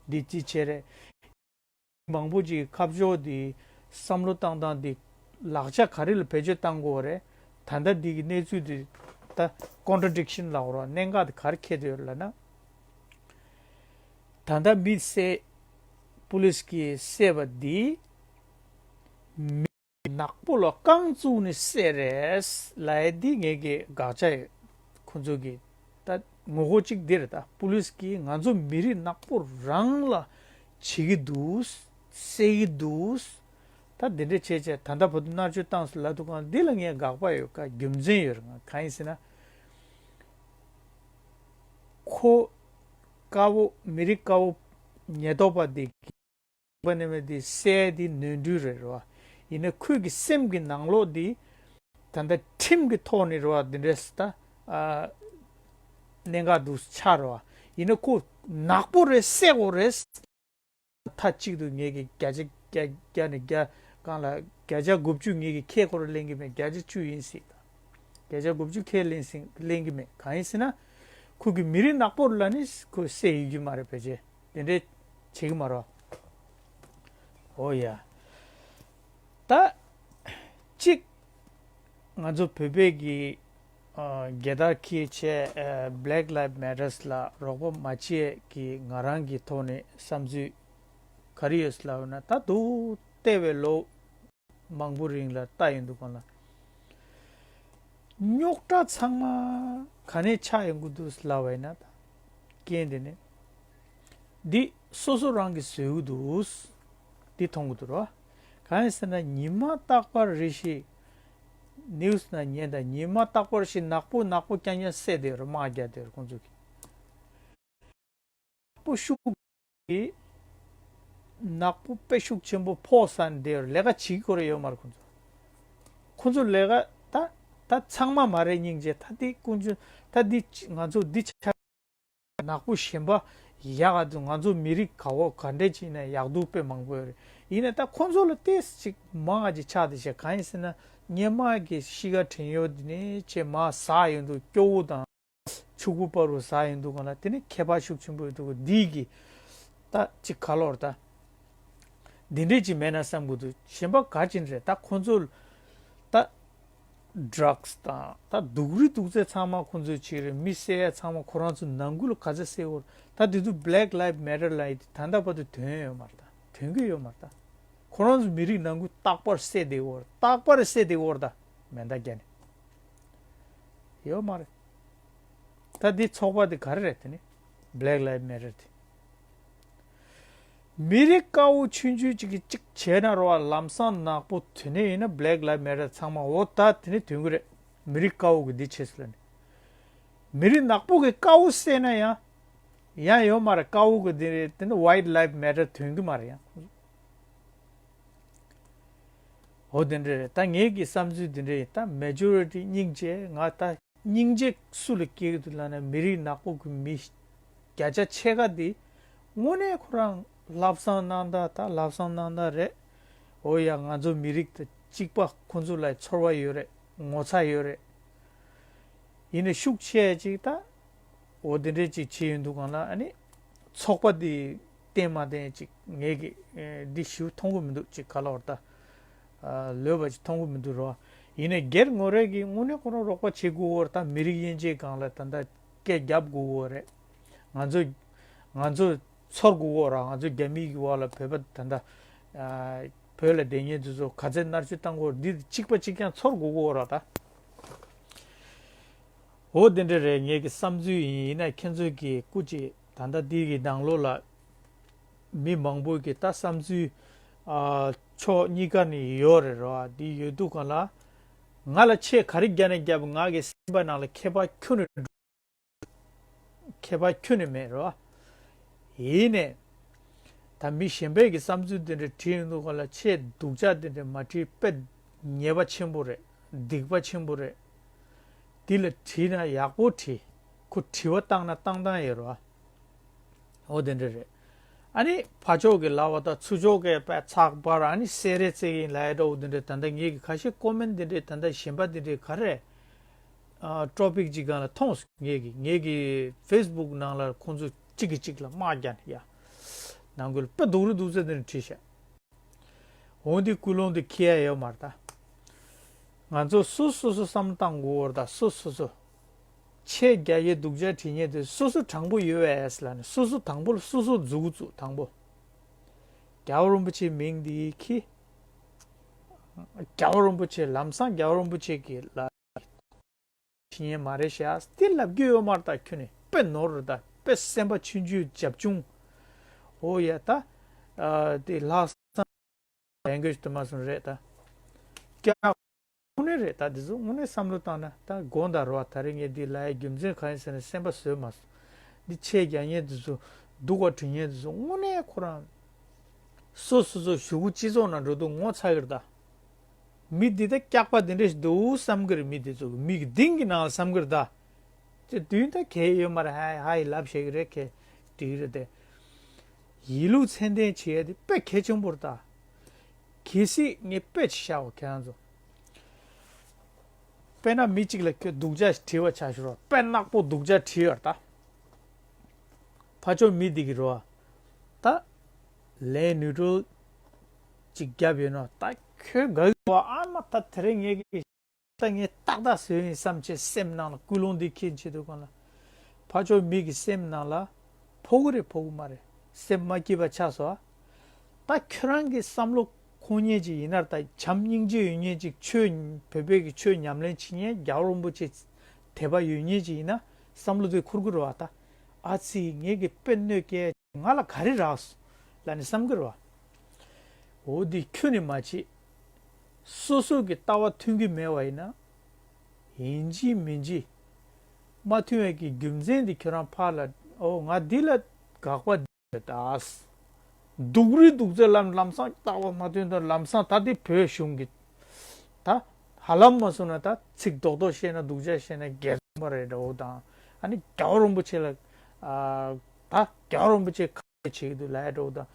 འདི་ཅི་བྱས་རེད། མང་པོ་ཅིག་གི་ཁ་ཕྱོགས་འདི་བསམ་བློ་བཏང་སྟངས་འདི་ལག་ཆ་ག་རེ་ལ་བེད་སྤྱོད་བཏང་དགོས་རེད། ད་ལྟ་འདི་གི་གནས་ཚུལ་འདི་ད་contradiction་ལབ་དགོས་རེད། གནད་འགག་འདི་ག་རེ་འཁེལ་བསྡད་ཡོད་ལབ་ན། ད་ལྟ་མི་བསད་པུ་ལིས་ཀྱིས་བསད་པ་འདི། མི་ནག་པོ་ལ་རྐང་བཙུགས་ནས་བསད་རེད་ལབ་ཡ་འདི་ངེད་ཀྱི་དགག་བྱ་ཡོད། ཁོ་ཚོ་གི་ད་ངོ་རྒོལ་གཅིག་འདི་རེད། ད་པུ་ལིས་ཀྱིས་ང་ཚོ་མི་རིགས་ནག་པོ་རང་ལ་བྱེད་ཀྱི་འདུག་བསད་ཀྱི་འདུག་ད་འདི་འདྲ་བྱས་བྱས་ད་ལྟ་བར་དུ་མནར་གཅོད་བཏང་སོང་ལབ་འདུག་ག་འདི་ལ་ངས་དགག་པ་ཡོད་ག་རྒྱུ་མཚན་ཡོད་རེད། ང་གང་ཡིན་ཟེར་ན། ཁོ་དཀར་པོ་མི་རིགས་དཀར་པོ་ཉེན་རྟོག་པ་འདི། པ་ནི་མེད་དེ་བསད་དེ་ནོར་འཁྲུལ་རེད་རོ། ཡིན་ན་ཁོས་ཀྱི་སེམས་ཀྱི་ནང་ལོགས་དེ་ད་ལྟ་ཁྲིམས་ཀྱི་ཐོག་ནས་རོ་འདི་འདྲས་ད་ཨ་གནད་འགག་འདུག་ཆགས་རོ། ཡིན་ན་ཁོ་ནག་པོ་རེད་བསད་དགོས་རེད། མཐའ་གཅིག་ཏུ་ངེད་ཀྱི་བརྒྱ་ཆ་བརྒྱ་བརྒྱ་ནས་བརྒྱ་གང་ལ་བརྒྱ་ཆ་དགུ་བཅུ་ངེད་ཀྱི་ཁྱེད་ཁོ་ར་ལེན་གྱི་མེད། བརྒྱ་ཆ་བཅུ་ཡིན་སྲིད་ད། བརྒྱ་ཆ་དགུ་བཅུ་ཁས་ལེན་སྲིད་ལེན་གྱི་མེད། གང་ཡིན་ཟེར་ན། ཁོ་གི་མི་རིགས་ནག་པོ་ལ་ནི་ཁོ་བསད་ཡོད་ཀྱི་མ་རེད། ཕལ་ཆེར་དེ་འདྲས་བྱེད་ཀྱི་མ་རེད། འོ་ཡ། ད་གཅིག་ང་ཚོ་བོད་པའི་གི་ཨ་རྒྱལ་དར་འཁྱེར་བྱས་ཨ་Black Lives Matters་ལ་རོགས་པ་མ་བྱས་ཀྱི་ང་རང་གི་ཐོག་ནས་བསམ་ཚུལ་ག་རེ་ཡོད་ལབ་ན། ད་དུང་ལྟེ་བའི་ལོ་མང་པོ་རིང་ལ་ལྟ་ཡོང་དུས་སྒང་ལ། རྙོག་དྲ་ཚང་མ་ག་ནས་ཆགས་ཡོང་གི་འདུག་ལབ་པ་ཡིན་ན་ད། རྐྱེན་དེ་ནི། འདི་སོ་སོ་རང་གིས་བཟོས་ཀྱི་འདུག་འདི་མཐོང་གི་འདུག་རོ། གང་ཡིན་ཟེར་ན་ཉི་མ་རྟག་པར་རེ་ཞིག་news་ནང་ཉན་དང་ཉི་མ་རྟག་པར་ཞིག་ནག་པོ་ནག་པོ་རྐྱང་རྐྱང་བསད་བསྡད་ཡོད་རེད། དམག་རྒྱག་བསྡད་ཡོད་རེད་ཁོང་ཚོ་གིས། པོ་ཤུགས་ཀྱིས་ནག་པོ་དཔེ་ཤུགས་ཆེན་པོ་ཕོག་ས་ནས་དེར་ལས་ཀ་བྱེད་ཀྱི་ཡོད་མ་རེད་ཁོ་ཚོ། ཁོ་ཚོ་ལས་ཀ་ད་ད་ཚང་མ་མ་རེད། སྙིང་རྗེ་ད་འདི་ཀུན་སྤྱོད་ད་འདི་ང་ཚོ་འདི་ཆ་ནག་པོ་གཞན་པ་ཡག་ག་འདུག་ང་ཚོ་མི་རིགས་ག་བོ་ག་འདྲས་ཅིག་ན་ཡག་སྡུག་དཔེ་མང་པོ་ཡོད་རེད། ཡིན་ནའི་ད་ཁོང་ཚོ་ལ་ཏོག་ཙམ་ཅིག་མང་ང་ཅིག་ཆགས་བསྡད་ཤག་གང་ཡིན་ཟེར་ན། སྔོན་མ་གི་གཤིས་ཀ་དྲན་གཡོག་འདི་ནས་ཆེས་མར་ཟག་ཡོང་དུས། སྐྱོ་བོ་དང་ཕྱུག་པོ་བར་དུ་ཟག་ཡོང་དུས་སྒང་ལ། དེ་ནི་ཁྱད་པར་ཤུགས་ཆེན་པོ་ཡོད་དུས། འདི་གི་ད་ཅིག་ག་ལོར་ད་འདི་འདྲས་ཅིག་མེད་ན་བསམ་གྱི་འདུག་གཞན་པ་ག་ཅི་རེད། ད་ཁོང་ཚོ་ད་ཌག་སི་དང་ད་སྡུག་རུས་སྡུག་ཚད་ཚང་མ་ཁོང་ཚོས་བྱེད་ཀྱི་རེད། མི་བསད་ཡ་ཚང་མ་ཁོ་རང་ཚོ་ནང་ཁུལ་ལ་ག་ཚོད་བསད་ཡོད་རེད། ད་དེ་ཚོ་Black Lives Matter ལབ་ཡ་དེ་ད་ལྟ་བར་དུ་ཐོན་ཡོད་མ་རེད། ད་ཐོན་གྱི་ཡོད་མ་རེད། ད་ཁོ་རང་ཚོ་མི་རིགས་ནང་ཁུལ་རྟག་པར་བསད་བསྡད་ཡོད་རེད། རྟག་པར་བསད་བསྡད་ཡོད་རེད། ད་མེ་མདའ་བརྒྱབ་ནས་ཡོད་མ་རེད། ད་འདི་ཚོགས་པ་འདི་ག་རེ་རེད། དེ་ནི་Black Lives Matter དེ། མི་རིགས་དཀར་པོ་ཆུང་ཆུང་ཅིག་གིས་ཅིག་བྱས་ན་རོ། ལམ་སང་ནག་པོ་ཐོན་ནས་ཡིན་ན་Black Lives Matter ཚང་མ། འོ་ད་དེ་ནི་ཐོན་གྱི་རེད། མི་རིགས་དཀར་པོ་གིས་འདི་བྱས་ཟེར་ལབ་ནས། མི་རིགས་ནག་པོ་གིས་དཀར་པོ་བསད་ན་ཡང་ཡང་ཡོད་མ་རེད། དཀར་པོ་གིས་འདི་རེད། དེ་ནི་White Lives Matter ཐོན་གྱི་མ་རེད་ཡང་། འོ་དེ་འདྲ་རེད། ད་ངེད་ཀྱི་བསམ་ཚུལ་དེ་འདྲ་ཡིན། ད་མེ་ཇོ་རི་ཊི་སྙིང་རྗེ། ང་ད་སྙིང་རྗེ་སུ་ལ་སྐྱེ་གི་འདུག་ལབ་ན། མི་རིགས་ནག་པོ་གི་མི་བརྒྱ་ཆ་ཕྱེད་ཀ་འདི་དངོས་གནས་ཁོ་རང་ལྷག་བསམ་གནང་སྟངས། ད་ལྷག་བསམ་གནང་སྟངས་རེད། འོ་ཡ། ང་ཚོ་མི་རིགས་དང་གཅིག་པ། ཁོ་ཚོ་ལ་ཚོར་བ་ཡོད་རེད། ངོ་ཚ་ཡོད་རེད། ཡིན་ནའི་ཤུགས་ཆེ་ཅིག་ད་འོ་དེ་འདྲས་ཅིག་བྱས་ཡོང་དུས་སྒང་ལ། ཨ་ནི་ཚོགས་པ་འདི་བརྟན་མ་བརྟན་ཅིག་ངེད་ཀྱིས་ཨེ་འདི་ཞིབ་མཐོང་གི་མི་འདུག་ཅིག་ག་ལོར་ད་ཨ་ལོས་པ་ཅིག་མཐོང་གི་མི་འདུག་རོ། ཡིན་ནའི་སྒེར་ངོ་རེ་གིས་དངོས་གནས་ཁོ་རང་རོགས་པ་བྱེད་དགོས་ཀྱི་ཡོད་རེད། ད་མི་རིགས་དབྱེ་འབྱེད་སྒང་ལ་ད་ལྟ་སྐད་རྒྱབ་དགོས་ཀྱི་ཡོད་རེད། ང་ཚོ་ང་ཚོ་ཚོར་དགོས་ཀྱི་ཡོད་རེད། ང་ཚོ་རྒྱ་མི་གི་འོག་ལ་བོད་པ་ད་ལྟ་ཨ་བོད་ལ་བསྡད་མཁན་དེ་ཚོ་ག་ཚད་མནར་གཅོད་བཏང་གི་ཡོད་རེད། འདི་གཅིག་པ་གཅིག་རྐྱང་ཚོར་དགོས་ཀྱི་ཡོད་རེད། ད་འོ་དེ་འདྲ་རེད། ངེད་ཀྱི་བསམ་ཚུལ་ཡིན། ཡིན་ན་ཁྱེད་ཚོས་ཀྱིས་སྐུ་མཁྱེན། ད་ལྟ་འདི་གི་ནང་ལོགས་ལ་མི་མང་པོ་གིས་ད་བསམ་ཚུལ་ཨ་ཕྱོགས་གཉིས་ཀ་ནས་ཡོད་རེད་རོ། འདི་ཡོད་དུས་སྒང་ལ་ང་ལ་ཆེད་ག་རེ་རྒྱབ་ནས་རྒྱབ། ང་གི་སེམས་པ་ནང་ལ་ཁྱད་པར་ཁྱོན་ནས་ཁྱད་པར་ཁྱོན་ནས་མེད་རོ། ཡིན་ནའི་ད་མི་གཞན་པས་ཀྱི་བསམ་ཚུལ་དེ་འདྲ་བྲིས་ཡོང་དུས་སྒང་ལ། ཆེད་སྡུག་ཅག་དེ་འདྲ་མ་བྲིས་པ་ཉེས་པ་ཆེན་པོ་རེད། སྡིག་པ་ཆེན་པོ་རེད། འདི་ལ་བྲིས་ན་ཡག་པོ་བྲིས། ཁོ་དྲི་བ་བཏང་ན་བཏང་སྟངས་ཡོད་རེད་བ། འོ་དེ་འདྲ་རེད། ཨ་ནི་ཕར་ཕྱོགས་ཀྱི་ལབ་པ་དང་ཚུར་ཕྱོགས་ཀྱི་པ་ཚགས་པར། ཨ་ནི་སེ་རེ་རྩེ་ཡིན་ལབ་ཡ་འདྲ་བོ་དེ་འདྲ། ད་ལྟ་ངེད་ཀྱི་ཁ་ཤས་ཀོ་མེན་དེ་འདྲ། ད་ལྟ་གཞན་པ་དེ་འདྲ་ག་རེ་ཨ་ཊོ་པིག་ཅིག་སྒང་ལ་མཐོང་སོང་། ངེད་ཀྱི་ངེད་ཀྱི་ཕེ་སི་བུག་ནང་ལ་ཁོང་ཚོ་གཅིག་གིས་གཅིག་ལ་དམག་རྒྱག་ནས་ཡ། ནང་ཁུལ་དཔེ་སྡུག་རུ་སྡུག་ཚད་དེ་འདྲ་བྲིས་ཤག་འོ་འདི་ཀུན་སློང་འདི་འཁྱེར་ཡ་ཡོད་མ་རེད་ད། ང་ཚོ་སོ་སོ་སོ་བསམ་བློ་བཏང་དགོས་རེད་ད། སོ་སོ་སོ། ཆེད་རྒྱ་ཡེ་སྡུག་ཅག་བྲིས་མཁན་དེ་སོ་སོ་དྲང་པོ་ཡོད་པས་ལབ་ནས། སོ་སོ་དང་པོ་ལ་སོ་སོ་མཛུབ་གུ་བཙུགས། དང་པོ་རྒྱལ་བ་རིན་པོ་ཆེའི་མིང་འདི་འཁྱེར། རྒྱལ་བ་རིན་པོ་ཆེ་ལམ་སང་རྒྱལ་བ་རིན་པོ་ཆེ་གི་ལ་བྱེད་མཁན་མ་རེད་ཤག་དེ་ལབ་རྒྱུ་ཡོད་མ་རེད་ད། ཁྱོན་ནས་དཔེ་ནོར་རེད་ད། དཔེ་སེམས་པ་ཆུང་ཆུང་རྒྱབ་ཆུང་། འོ་ཡ་ད། ཨ་དེ་ལྷག་བསམ་ལེན་དགོས་དུ་མ་སོང་རེད་ད། ཀྱག་དངོས་གནས་རེད་ད། དེ་ཚོ་དངོས་གནས་བསམ་བློ་བཏང་ན། ད་དགོངས་དག་རེད་བ། ད་རེས་ངས་འདི་ལབ་ཡའི་རྒྱུ་མཚན་གང་ཡིན་ཟེར་ན། སེམས་པ་བཟོད་མ་སོང་། འདི་ཆེད་རྒྱག་མཁན་དེ་ཚོ། སྡུག་པ་བྲིས་མཁན་དེ་ཚོ་དངོས་གནས་ཁོ་རང་སོ་སོ་སོ་གཞུག་གུ་སྤྱི་ཚོགས་ནང་འགྲོ་དུས་ངོ་ཚ་གི་རེད་ད། མི་འདི་ད་སྐྱག་པ་འདི་འདྲ་ཞིག་འདུག་བསམ་གི་རེད། མི་འདི་ཚོ་གི་མིག་གི་གཏིང་གི་ནང་ལ་བསམ་གི་རེད་ད། དེ་དུས་ད་གལ་ཡོད་མ་རེད། ཧ་ཧ་ཡི་ལབ་ཤེས་ཀྱི་རེད། གལ་འགྲིག་གི་རེད་དེ། ཡིན་ལུགས་ཚད་ལྡན་བྱེད་ཡ་དེ་དཔེ་གལ་ཆེན་པོ་རེད་ད། གལ་སྲིད་ངས་དཔེ་ཅིག་བཞག་པ། ཁྱེད་རང་ཚོ་དཔེར་ན་མི་གཅིག་ལ་ཁྱོད་སྡུག་ཅག་ཞིག་བྲིས་པ་ཆ་བཞག་རོགས། དཔེ་ནག་པོ་སྡུག་ཅག་བྲིས་ཡོད་རེད་ད། ཕར་ཕྱོགས་མི་འདི་གིས་རོ། ད་ལན་ནིའུ་ཊལ་ཅིག་བརྒྱབ་ཡོད་ན། ད་ཁྱོད་དགའ་གི་རེད་བ། ཨ་མ་ད་དེ་རིང་ངས་ཀྱི་ད་ངས་ཏག་ཏག་བཟོས་ཡིན་བསམ་བྱས་སེམས་ནང་ལ་ཀུན་སློང་འདི་འཁྱེར་བྱེད་དུས་སྒང་ལ། ཕར་ཕྱོགས་མི་གི་སེམས་ནང་ལ་ཕོག་གི་རེད་ཕོག་གི་མ་རེད། སེམས་མ་སྐྱིད་པ་ཆགས་སོང་ཨ། ད་ཁྱོད་རང་གི་བསམ་བློ་འཁོར་མཁན་ཅིག་ཡིན་ན། ད་བྱམས་སྙིང་རྗེ་ཡོད་མཁན་ཅིག་ཆོས་བོད་པའི་གི་ཆོས་ཉམས་ལེན་བྱེད་མཁན། རྒྱལ་བ་རིན་པོ་ཆེ་དད་པ་ཡོད་མཁན་ཅིག་ཡིན་ན་བསམ་བློ་དེ་འཁོར་གི་རེད་བ། ད་ཨ་ཙི་ངས་གི་དཔེ་གནོད་སྐྱེལ། ང་ལ་ག་རེ་རག་སོང་ལབ་ནས་བསམ་གི་རེད་བ། འོ་འདི་ཁྱོན་ནས་མ་བྱེད། སོ་སོ་གི་ལྟ་བ་མཐུན་གི་མེད་པ་ཡིན་ན། ཡིན་གཅིག་མིན་གཅིག་མ་མཐུན་པའི་གི་རྒྱུ་མཚན་འདི་ཁྱོད་རང་ཕར་ལ། འོ་ང་འདི་ལ་དགག་པ་འདི་རེད་ད། སྡུག་རུས་སྡུག་ཚད་ལམ་ལམ་སང་ལྟ་བ་མ་མཐུན་དང་། ལམ་སང་ད་འདི་བོད་གཞུང་གི་ད་ཧ་ལམ་མ་སོང་ན་ད་ཚིག་རྡོག་རྡོག་བཤད་ན། སྡུག་ཅག་བཤད་ན་སྒེར་པ་རེད་འདྲ་བོ་དང་། ཨ་ནི་རྒྱལ་བ་རིན་པོ་ཆེ་ལ་ཨ་ད་རྒྱལ་བ་རིན་པོ་ཆེ་བྱེད་ཀྱི་འདུག་ལབ་ཡ་འདྲ་བོ་དང་།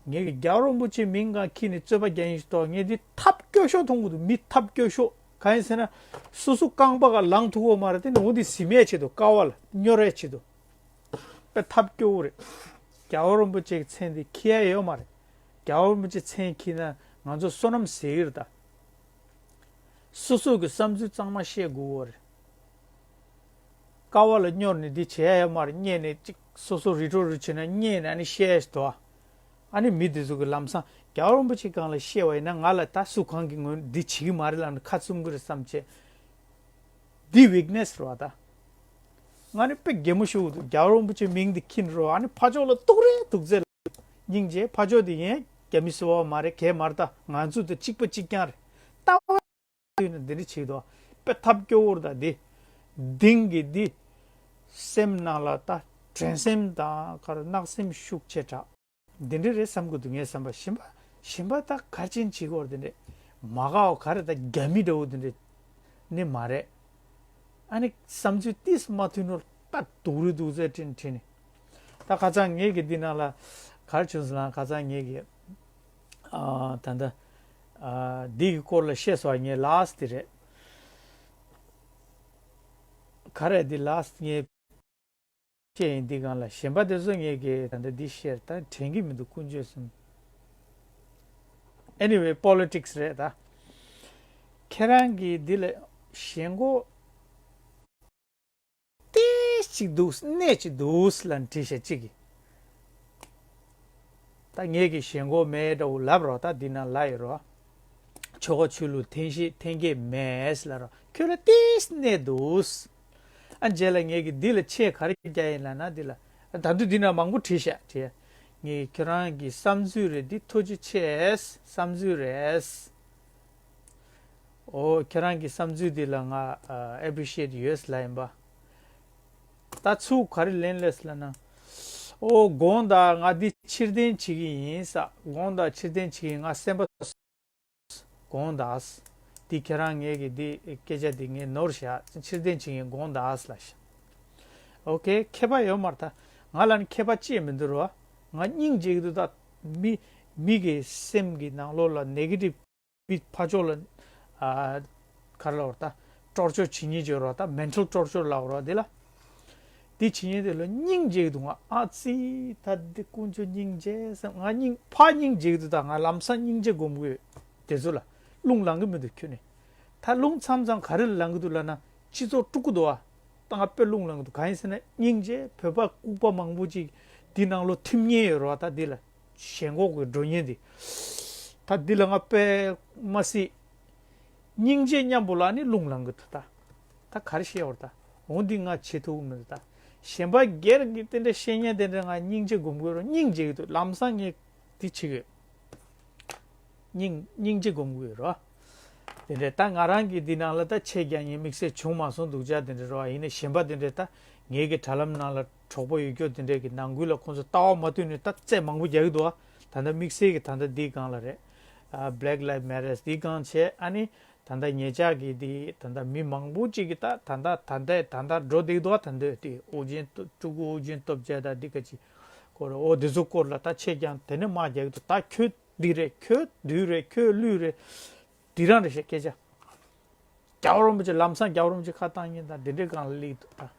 ངས་ཀྱི་རྒྱལ་བ་རིན་པོ་ཆེ་མིང་གང་ཁྱི་ནི་རྩོད་པ་རྒྱག་ཡིན་ཞིག་ཏོ། ངས་འདི་ཐབས་སྐྱོ་ཤོས་མཐོང་གི་འདུག་མི་ཐབས་སྐྱོ་ཤོས་གང་ཡིན་ཟེར་ན། སོ་སོ་རྐང་པ་ག་ལངས་ཐུབ་གོ་མ་རེད་དེ་ནི་འོ་འདི་ཟི་མའི་ཆེད་དུ་ཀ་བ་ལ་སྨྱོ་རའི་ཆེད་དུ། དཔེ་ཐབས་སྐྱོ་བོ་རེད། རྒྱལ་བ་རིན་པོ་ཆེ་གི་མཚན་འདི་ཁྱི་ཡ་ཡོད་མ་རེད། རྒྱལ་བ་རིན་པོ་ཆེ་མཚན་ཁྱི་ན་ང་ཚོ་བསོད་ནམས་ཟད་གི་རེད་ད། སོ་སོ་གི་བསམ་ཚུལ་གཙང་མ་བཤད་དགོས་བོ་རེད། ཀ་བ་ལ་སྨྱོར་ནས་འདི་བྱས་ཡ་མར་བསྙལ་ནས་གཅིག་སོ་སོ་རི་ཁྲོ་རི་བྱས་ན་བསྙལ་ནས་ཨ་ནི་བཤད་ཡ་ཞིག་འདུག་ཨ་ནི་མི་དེ་ཚོ་གི་ལམ་སང་རྒྱལ་བ་རིན་པོ་ཆེ་སྒང་ལ་བཤད་བ་ཡིན་ན་ང་ལ་ད་སུ་གང་གི་ངོས་འདི་བྱེད་ཀྱི་མ་རེད་ལབ་ནས་ཁ་བཙུམ་གི་རེད་བསམ་བྱས། འདི་ཝིག་ནེ་སི་རེད་བ་ད། ང་ནི་དཔེ་གད་མོ་ཤོར་གི་འདུག་རྒྱལ་བ་རིན་པོ་ཆེ་མིང་འདི་ཁྱི་ནི་རེད་བ། ཨ་ནི་ཕ་ཕྱོགས་ལ་གཏུག་རེད་འདུག་ཚེ་ལ་སྙིང་རྗེ། ཕ་ཕྱོགས་འདི་ཡན་རྒྱ་མི་སུ་བ་མ་རེད། གད་མར་ད་ང་ཚོ་དང་གཅིག་པ་གཅིག་རྐྱང་རེད། ལྟ་བ་དུས་ནི་འདི་འདྲ་བྱེད་དོ། དཔེ་ཐབས་སྐྱོ་བོར་ད་འདི། དིང་གི་འདི། སེམས་ནང་ལ་ད་དྲན་སེམས་དང་ཁར་གནག་སེམས་ཤུགས་ཆེ་དྲགས། འདི་འདྲ་རེད་བསམ་གི་འདུག་ངས་བསམ་པ་གཞན་པ་གཞན་པ་ད་གར་ཅན་བྱེད་དགོས་འདི་འདྲ། མ་དགའ་བ་ག་རེ་ད་རྒྱ་མི་འདྲ་བོ་འདི་འདྲ་ནི་མ་རེད། ཨ་ནི་བསམ་ཚུལ་ཏིས་མ་མཐུན་ནོར་ད་སྡུག་རུས་སྡུག་ཚད་དྲན་དྲན་ནི། ད་ཁ་སང་ངེད་ཀྱི་འདི་ནང་ལ་གར་བྱུང་སོང་ལ་ཁ་སང་ངེད་ཀྱི་ཨ་ད་ད་ཨ་འདི་གི་སྐོར་ལ་བཤད་སོང་ངས་ལ་སི་ཊི་རེད། ག་རེ་འདི་ལ་སི་ཊི་ངས་བཤད་ཡིན། འདི་སྒང་ལ་གཞན་པ་དེ་ཚོ་ངེད་ཀྱི་ད་ལྟ་འདི་བཤད་ད་དྲན་གི་མི་འདུག་ཀུན་སྤྱོད་གསུམ། Anyway, politics རེད་ད། ཁྱེད་རང་གིས་འདི་ལ་ཞེན་ཁོག་ཏིས་ཅིག་འདུག་གནས་ཅིག་འདུག་ལ་འདྲི་ཤ་གཅིག་གིས། ད་ངེད་ཀྱི་ཞེན་ཁོག་མེད་འདྲ་བོ་ལབ་རོགས། ད་འདི་ན་ལ་ཡི་རོ། ཆོལ་ཁ་ཆོས་ལུགས་འཐེན་ཤེས་འཐེན་གྱི་མེད་ལ་རོ། ཁྱོད་ལ་ཏིས་གནས་འདུག་ཨ་རྗེས་ལ་ངེད་ཀྱི་འདི་ལ་ཆེད་ག་རེ་རྒྱག་ཡིན་ལ་ན་འདི་ལ། ད་དུང་འདི་ན་མང་པོ་བྲིས་ཤག་བྲིས། ངས་ཁྱོད་རང་གི་བསམ་ཚུལ་རེད་འདི་ཐུགས་རྗེ་ཆེ། བསམ་ཚུལ་རེད། ཨོ་ཁྱེད་རང་གི་བསམ་ཚུལ་འདི་ལ་ང་ཨ་ཨེ་པི་རི་ཤི་ཡེ་ཊི་ཡོད་ལ་ཡིན་པ། ད་ཚུགས་ག་རེ་ལེན་ལས་ལ་ན། ཨོ་དགོངས་དག་ང་འདི་ཕྱིར་འཐེན་བྱེད་ཀྱི་ཡིན་ས། དགོངས་དག་ཕྱིར་འཐེན་བྱེད་ཀྱི་ཡིན། ང་སེམས་པ་དགོངས་དག་འདི་ཁྱེད་རང་ངེད་ཀྱི་འདི་སྐད་ཆ་འདི་ངས་ནོར་བཞག་ཕྱིར་འཐེན་བྱེད་ཀྱི་ཡིན་དགོངས་དག་ལ་ཤ། ཨོ་ཁེ་མཁས་པ་ཡོད་མ་རེད་ད། ང་ལ་ནི་མཁས་པ་ཅིས་མི་འདུག་རོ། ང་སྙིང་རྗེ་གི་འདུག་ད་མི་མི་གི་སེམས་ཀྱི་ནང་ལོགས་ལ་ནེ་གེ་ཊིབ་མི་ཕར་ཕྱོགས་ལ་ཨ་ག་རེ་ལབ་རོགས་ད། ཊོར་ཅར་བྱེད་ཉེན་ཅིག་ཡོད་རོགས་ད། མེན་ཊལ་ཊོར་ཅར་ལབ་རོགས་འདི་ལ། འདི་བྱེད་ཉེན་དེ་ལ་སྙིང་རྗེ་གི་འདུག་ང་ཨ་ཙི་ད་འདི་དཀོན་མཆོག་སྙིང་རྗེ་བསམ། ང་སྙིང་ཕ་སྙིང་རྗེ་གི་འདུག་ད་ང་ལམ་སང་སྙིང་རྗེ་སྒོམ་གི་ཡོད། དེ་ཚོ་ལ་རླུང་ལངས་གི་མི་འདུག་ཁྱོད་ནི། ད་རླུང་མཚམས་མཚམས་ག་རེ་ལ་ལངས་གི་འདུག་ལབ་ན་སྤྱི་ཚོགས་དཀྲུག་གི་འདུག་ཨ། ད་ང་དཔེ་རླུང་ལངས་གི་འདུག་གང་ཡིན་ཟེར་ན་སྙིང་རྗེ་བོད་པ་ལྐུགས་པ་མང་པོ་ཅིག་འདི་ནང་ལོ་ཐིམ་ཉེན་ཡོད་རོགས་ད་འདི་ལ། ཞེན་ཁོག་གི་འགྲོ་ཉེན་འདི། ད་འདི་ལ་ང་དཔེ་མ་སྲིད། སྙིང་རྗེ་མཉམ་པོ་ལ་ནི་རླུང་ལངས་གི་འདུག་ད། ད་ག་རེ་བཤད་བར་ད། འོ་འདི་ང་བྱེད་ཐུབ་གི་མི་འདུག་ད། གཞན་པ་སྒེར་གྱི་དེ་འདྲ་བཤད་ཉན་དེ་འདྲ་ང་སྙིང་རྗེ་སྒོམ་དགོས་རོ། སྙིང་རྗེ་གི་འདུག་ལམ་སང་ངས་འདི་བྱེད་དགོས། སྙིང་སྙིང་རྗེ་སྒོམ་དགོས་རོ། དེ་འདྲ་ད་ང་རང་གི་འདི་ནང་ལ་ད་ཆེད་རྒྱག་ཉན་དམིགས་བསལ་བྱུང་མ་སོང་འདུག་ཅག་དེ་འདྲ་རོ། ཡིན་ན་གཞན་པ་དེ་འདྲ་ད་ངེད་ཀྱི་དྲ་ལམ་ནང་ལ་གྲོགས་པོ་ཡོད་སྐྱོ་དེ་འདྲ་གི་ནང་ཁུལ་ལ་ཁོང་ཚོ་ལྟ་བ་མ་མཐུན་ནས་ད་རྩེད་མང་པོ་རྒྱག་གི་འདུག་ཨ། ད་ལྟ་དམིགས་བསལ་གྱི་ད་ལྟ་འདི་སྒང་ལ་རེད། ཨ་Black Lives Matters འདི་སྒང་བྱས་ཨ་ནི། ད་ལྟ་ཉེ་ཆར་གྱི་དེ་ད་ལྟ་མི་མང་པོ་ཅིག་གིས་ད་ད་ལྟ་ད་ལྟ་ད་ལྟ་འགྲོ་བསྡད་འདུག་ད་འདོད་དེ་ཨོ་རྒྱན་སྟོབས་ཕྲུ་གུ་ཨོ་རྒྱན་སྟོབས་རྒྱལ་དང་འདི་ག་ཅིག་སྐོར་ཨོ་དེ་ཚོ་སྐོར་ལ་ད་ཆེད་ཀྱང་དེ་ནས་དམག་རྒྱག་གི་འདུག་ད་ཁྱོད་འདི་རེད། ཁྱོད་བདུད་རེད། ཁྱོད་ཀླུ་རེད། འདི་རང་རེད་ཤག་སྐད་ཆ། རྒྱལ་བ་རིན་པོ་ཆེ་ལམ་སང་རྒྱལ་བ་རིན་པོ་ཆེ་ཁ་བཏང་ཉིན་དང་འདི་འདྲའི་སྒང་ལ་སླེབས་འདུག་ད།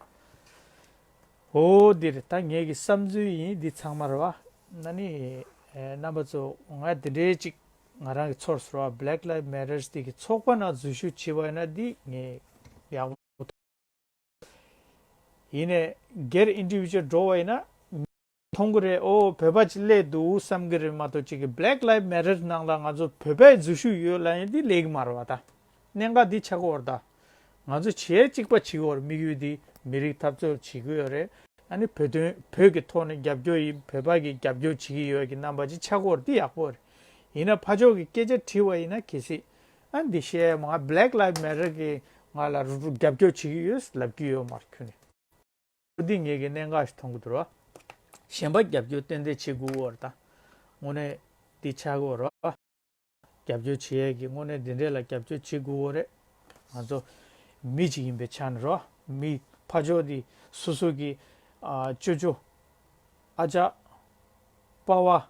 ཨོ་འདི་རེད། ད་ངེད་ཀྱི་བསམ་ཚུལ་ཡིན་འདི་ཚང་མ་རེད་བ། ན་ནི་རྣམ་པ་ཚོ་ང་འདི་འདྲའི་ཅིག་ང་རང་གི་ཚོར་སོང་བ། Black Lives Matters འདི་གི་ཚོགས་པ་ནང་འཛུལ་ཞུགས་བྱས་པ་ཡིན་ན་འདི་ངས་ཡག་པོ། ཡིན་ནའི་སྒེར་ཨིན་ཌི་བི་ཇུ་ཨལ་འགྲོ་བ་ཡིན་ན་མཐོང་གི་རེད། ཨོ་བོད་པ་ཅིག་སླེབས་འདུག་བསམ་གི་རེད་མ་གཏོགས་ཅིག་གི་Black Lives Matter ནང་ལ་ང་ཚོ་བོད་པའི་འཛུལ་ཞུགས་ཡོད་ལབ་ཡིན་འདི་སླེབས་གི་མ་རེད་བ། ད་གནད་འགག་འདི་ཆགས་ཀྱི་ཡོད་རེད། ད་ང་ཚོ་བྱེད་གཅིག་པ་བྱེད་ཀྱི་ཡོད་རེད། དམིགས་ཡུལ་འདི་མི་རིགས་འཐབ་རྩོད་བྱེད་ཀྱི་ཡོད་རེད། ཨ་ནི་བོད་དོན་བོད་ཀྱི་ཐོག་ནས་རྒྱབ་སྐྱོར་ཡིན། བོད་པ་གི་རྒྱབ་སྐྱོར་བྱེད་ཀྱི་ཡོད་ཀྱི་རྣམ་པ་ཅིག་ཆགས་ཀྱི་ཡོད་རེད། འདི་ཡག་པོ་རེད། ཡིན་ན་ཕར་ཕྱོགས་ཀྱི་སྐད་ཆ་དྲིས་པ་ཡིན་ན་གལ་སྲིད་ཨ་འདི་བཤད་མ་Black Lives Matter གི་ང་ལ་རུ་རུ་རྒྱབ་སྐྱོར་བྱེད་ཀྱི་ཡོད་ལབ་ཀྱི་ཡོད་མ་རེད་ཁྱོད་ནས། འདི་ངེད་ཀྱི་གནད་འགག་ཞིག་མཐོང་གི་འདུག་ར། གཞན་པ་རྒྱབ་སྐྱོར་ཏན་ཏན་བྱེད་དགོས་པ་རེད་ད། དངོས་གནས་འདི་ཆགས་ཀྱི་ཡོད་ར། རྒྱབ་སྐྱོར་བྱེད་ཡས་ཀྱི་དངོས་གནས་འདི་འདྲས་ལ་རྒྱབ་སྐྱོར་བྱེད་དགོས་པ་རེད། ང་ཚོ་མི་གཅིག་ཡིན་པའི་ཆ་ནས་ར། མི་ཕར་ཕྱོགས་འདི་སོ་སོ་གི་ཨ་ཅོ་ཅོ། ཨ་ཅག་པ་བ།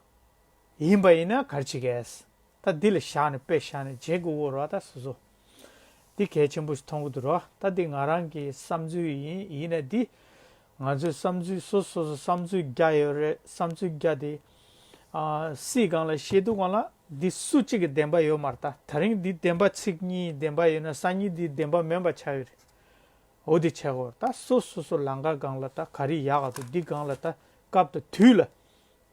ཡིན་པ་ཡིན་ན་ག་རེ་བྱེད་གས། ད་འདི་ལ་བཞག་ནས་དཔེ་བཞག་ནས་བྱེད་དགོས་ཀྱི་རེད་ད་སོ་སོ། འདི་གལ་ཆེན་པོ་ཞིག་མཐོང་གི་འདུག་ར། ད་འདི་ང་རང་གི་བསམ་ཚུལ་ཡིན། ཡིན་ན་འདི་ང་ཚོའི་བསམ་ཚུལ་སོ་སོ་སོ་བསམ་ཚུལ་རྒྱ་ཡོད་རེད། བསམ་ཚུལ་རྒྱ་དེ་ཨ་སྲིད་སྒང་ལ་བཤད་དུས་སྒང་ལ་འདི་སུ་གཅིག་གི་བདེན་པ་ཡོད་མ་རེད། ད་ད་རིང་འདི་བདེན་པ་ཚིག་གཉིས་བདེན་པ་ཡོད་ན་སང་ཉིན་འདི་བདེན་པ་མིན་པ་ཆགས་ཡོད་རེད། འོ་དེ་བྱས་གོ། ད་སོ་སོ་སོ་ལམ་ཁ་སྒང་ལ་ད་ག་རེ་ཡག་ག་འདུག་འདི་སྒང་ལ་ད་སྐབས་དང་དུས་ལ་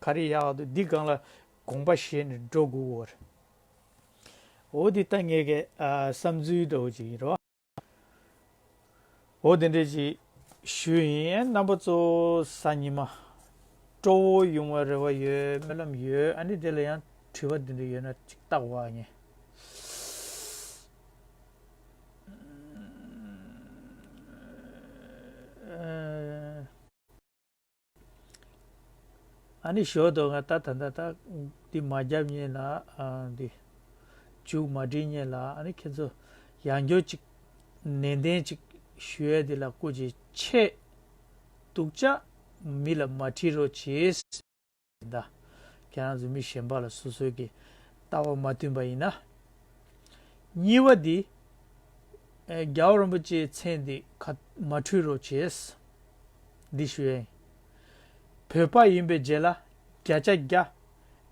ག་རེ་ཡག་ག་འདུག་འདི་སྒང་ལ་དགོངས་པ་བཞེས་ནས་འགྲོ་དགོས་གོ་རེད། འོ་དེ་ད་ངས་ཀྱི་ཨ་བསམ་ཚུལ་འདྲ་བོ་ཅིག་ཡིན་རོ། འོ་དེ་འདྲས་ཅིག་ཞུས་ཡིན། རྣམ་པ་ཚོ་གཟའ་ཉི་མ་སྤྲོ་བོ་ཡོང་བའི་རེ་བ་ཡོད། སྨོན་ལམ་ཡོད། ཨ་ནི་དེ་ལ་ཡང་དྲི་བ་འདི་འདྲ་ཡོད་ན་ཅིག་བལྟ་གོ་ཨ་ངས། ཨ་ནི་ཞོར་དུ་ང་ད་ད་ད་ད་འདི་མ་རྒྱབ་ཉེ་ལ་ཨ་འདི་མཇུག་མ་སྒྲིལ་ཉེ་ལ་ཨ་ནི་ཁྱེད་ཚོ་ཡང་བསྐྱར་ཅིག་ནན་ཏན་ཅིག་ཞུ་ཡས་འདི་ལ་སྐུ་མཁྱེན་ཆེ་སྡུག་ཅག་མི་ལ་མ་དྲིས་རོགས་བྱེད། ད་ཁྱེད་རང་ཚོ་མི་གཞན་པ་ལ་སོ་སོའི་གི་ལྟ་བ་མ་མཐུན་པ་ཡིན་ན། གཉིས་པ་འདི། ཨེ་རྒྱལ་བ་རིན་པོ་ཆེའི་མཚན་འདི་ཁ་མ་འཁྲུལ་རོགས་བྱེད། འདི་ཞུ་ཡ་ཡིན། བོད་པ་ཡིན་པའི་རྗེས་ལ་བརྒྱ་ཆ་བརྒྱ།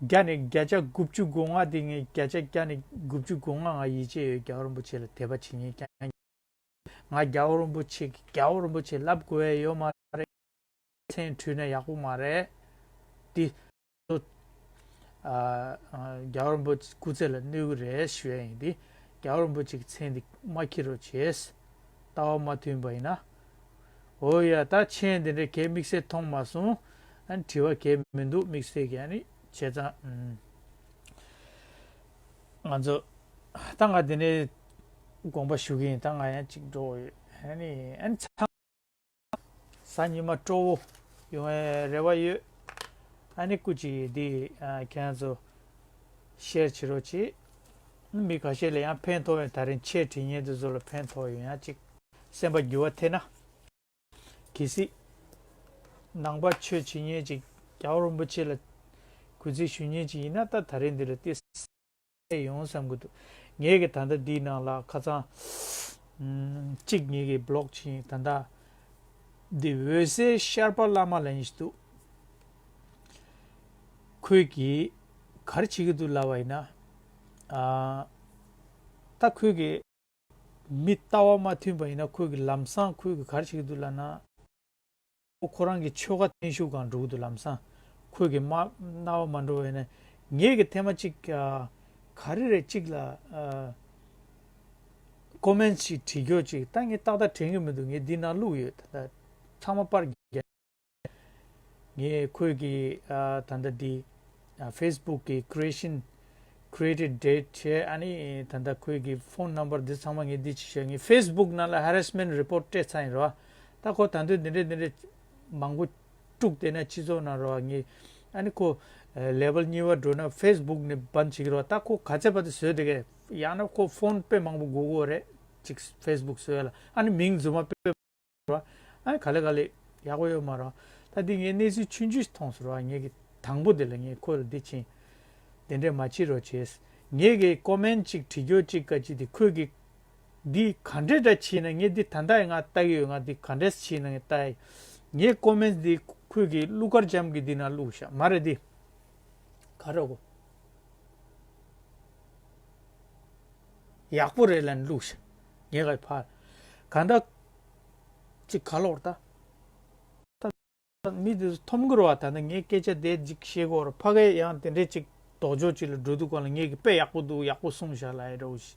བརྒྱ་ནས་བརྒྱ་ཆ་དགུ་བཅུ་གོ་ལྔ་འདི་ངས་བརྒྱ་ཆ་བརྒྱ་ནས་དགུ་བཅུ་གོ་ལྔ་ང་ཡིད་ཆེས་ཡོད། རྒྱལ་བ་རིན་པོ་ཆེ་ལ་དད་པ་བྱེད་མཁན་རྐྱང་། ང་རྒྱལ་བ་རིན་པོ་ཆེ་གི་རྒྱལ་བ་རིན་པོ་ཆེ་ལབ་དགོས་ཡ་ཡོད་མ་རེད། མཚན་བྲིས་ན་ཡག་པོ་མ་རེད། འདི་ཨ་ཨ་རྒྱལ་བ་རིན་པོ་ཆེ་སྐུ་ཚེ་ལ་གནོད་གི་རེད་ཞུ་ཡ་ཡིན། འདི་རྒྱལ་བ་རིན་པོ་ཆེ་གི་མཚན་འདི་མ་འཁྱེར་རོགས་བྱེད། ལྟ་བ་མ་མཐུན་པ་ཡིན་ན། འོ་ཡ་ད་མཆན་འདི་འདྲ་གས་དམིགས་བསལ་མཐོང་མ་སོང་། ཨ་ནི་དྲི་བ་གས་མི་འདུག་དམིགས་བསལ་གྱི། ཨ་ནི་བྱས་ཙང་ཨུམ། ང་ཚོ་ད་ང་འདི་ནས་དགོངས་པ་ཞུ་གི་ཡིན། ད་ང་ཡང་ཅིག་འགྲོ་ཡོད། ཨ་ནི་ཨ་ནི་ཚང་གཟའ་ཉི་མ་སྤྲོ་བོ་ཡོང་བའི་རེ་བ་ཡོད། ཨ་ནི་སྐུ་མཁྱེན་འདི་ཨ་ཁྱེད་ཚོ་ཤེར་བྱེད་རོགས་བྱེད། མི་ཁ་ཤས་ལ་ཡང་ཕན་ཐོགས་པའི་ད་རིང་མཆན་བྲིས་མཁན་དེ་ཚོ་ལ་ཕན་ཐོགས་ཡོང་ཡ་ཅིག་སེམས་པ་འགྱུར་བ་ཐེབས་ན། གལ་སྲིད་ནང་པ་ཆོས་བྱེད་མཁན་ཅིག་རྒྱལ་བ་རིན་པོ་ཆེ་ལ་གུས་བརྩི་ཞུ་མཁན་ཅིག་ཡིན་ན་ད་ད་རིང་འདི་ལ་ཏོག་ཙམ་ཡོང་བསམ་གྱི་འདུག་ངས་ཀྱི་ད་ལྟ་འདིའི་ནང་ལ་ཁ་སང་ཨམ་གཅིག་ངས་ཀྱི་བི་ལོག་བྱས་ཡིན། ད་ལྟ་འདི་འོད་གསལ་ཤར་པ་བླ་མ་ལབ་མཁན་ཞིག་འདུག་ཁོས་ཀྱིས་ག་རེ་བྱེད་ཀྱི་འདུག་ལབ་པ་ཡིན་ན། ཨ་ད་ཁོས་ཀྱིས་མི་ལྟ་བ་མ་མཐུན་པ་ཡིན་ན་ཁོས་ཀྱིས་ལམ་སང་ཁོས་ཀྱིས་ག་རེ་བྱེད་ཀྱི་འདུག་ལབ་ན། ཁོ་ཁོ་རང་གི་ཆོལ་ཁ་བརྟན་བཞུགས་སྒང་འགྲོ་གི་འདུག་ལམ་སང་། ཁོས་ཀྱིས་མ་རྣ་བ་མ་འགྲོ་བ་ཡིན་ན། ངས་ཀྱི་ཐེངས་མ་གཅིག་ཨ་ག་རེ་རེད་གཅིག་ལ་ཨ་ཀོ་མེན་ཅིག་བྲིས་རྒྱུ་ཅིག་ད་ངས་ཏག་ཏག་དྲན་གྱི་མི་འདུག་ངས་འདི་ནང་བླུགས་ཡོད། ད་ད་ཚང་མ་པར་རྒྱག་ངས་ཁོས་ཀྱི་ཨ་ད་ལྟ་འདི་ཨ་ཕེ་སི་བུག་གི་creation created date བྱས། ཨ་ནི་ད་ལྟ་ཁོས་ཀྱི་ཕོན་ནམ་བར་འདི་ཚང་མ་ངས་འདི་ཅིག་བཤད། ངས་ཕེ་སི་བུག་ནང་ལ་ཧེ་རེ་སི་མེན་ཊི་རི་པོར་ཊི་སྤྲད་ཚར་ཡིན་རོ། ད་ཁོ་ད་དུང་འདི་འདྲས་འདི་འདྲས་མང་པོ་དཀྲུགས་བསྡད་ན་སྤྱི་ཚོགས་ནང་རོ། ངས་ཨ་ནི་ཁོ་ལེ་ཝལ་གཉིས་པ་འགྲོ་ན་ཕེ་སི་བུག་ནས་བཱན་བྱེད་ཀྱི་རོ། ད་ཁོ་ག་ཚད་བར་དུ་བཟོས་བསྡད་ཀྱི་ཡང་ན་ཁོ་ཕོན་དཔེ་མང་པོ་དགོས་ཀྱི་རེད། ཅིག་ཕེ་སི་བུག་བཟོས་ལ་ཨ་ནི་མིང་རྫུན་མ་དཔེ་རོ། ཨ་ནི་ག་ལེ་ག་ལེ་ཡག་པོ་ཡོད་མ་རེད། ད་འདི་ངས་གནས་ཚུལ་ཆུང་ཆུང་ཞིག་མཐོང་སོང་རེད་བ། ངས་ཀྱི་དང་པོ་དེ་ལ་ངས་ཁོ་ལ་འདི་ཕྱིན། དེ་འདྲས་མ་བྱེད་རོགས་བྱས། ངས་ཀྱི་ཀོ་མེན་ཅིག་བྲིས་རྒྱུ་ཅིག་ག་ཅིག་དེ་ཁོས་ཀྱི་འདི་ག་འདྲས་འདྲ་བྱས་ན། ངས་འདི་ད་ལྟ་ཡི་ང་ལྟ་གི་ཡོད། ང་འདི་ག་འདྲས་བྱས་ན་ངས་ལྟ་ཡི། ངས་ཀོ་མེན་འདི་ཁོས་ཀྱི་གླུ་གར་འཇམ་གྱི་འདི་ན་བླུགས་ཤག་མ་རེད་འདི། ག་རེ་གོ། ཡག་པོ་རེད་ལབ་ནས་བླུགས་ཤག་ངས་ག་ཕར་གང་ལྟར་ཅིག་ག་ལོར་ད། ད་མི་དེ་ཚོ་མཐོང་གི་རེད་བ། ད་ནི་ངས་སྐད་ཆ་དེ་ཅིག་བཤད་གོ་ར་ཕ་གས་ཡང་དེ་འདྲས་ཅིག་ལྡོག་ཕྱོགས་ཅིག་ལ་འགྲོ་དུས་སྒང་ལ་ངས་ཀྱི་དཔེ་ཡག་པོ་འདུག་ཡག་པོ་གསུངས་ཤག་ལབ་ཡ་འདྲ་བོ་ཞིག་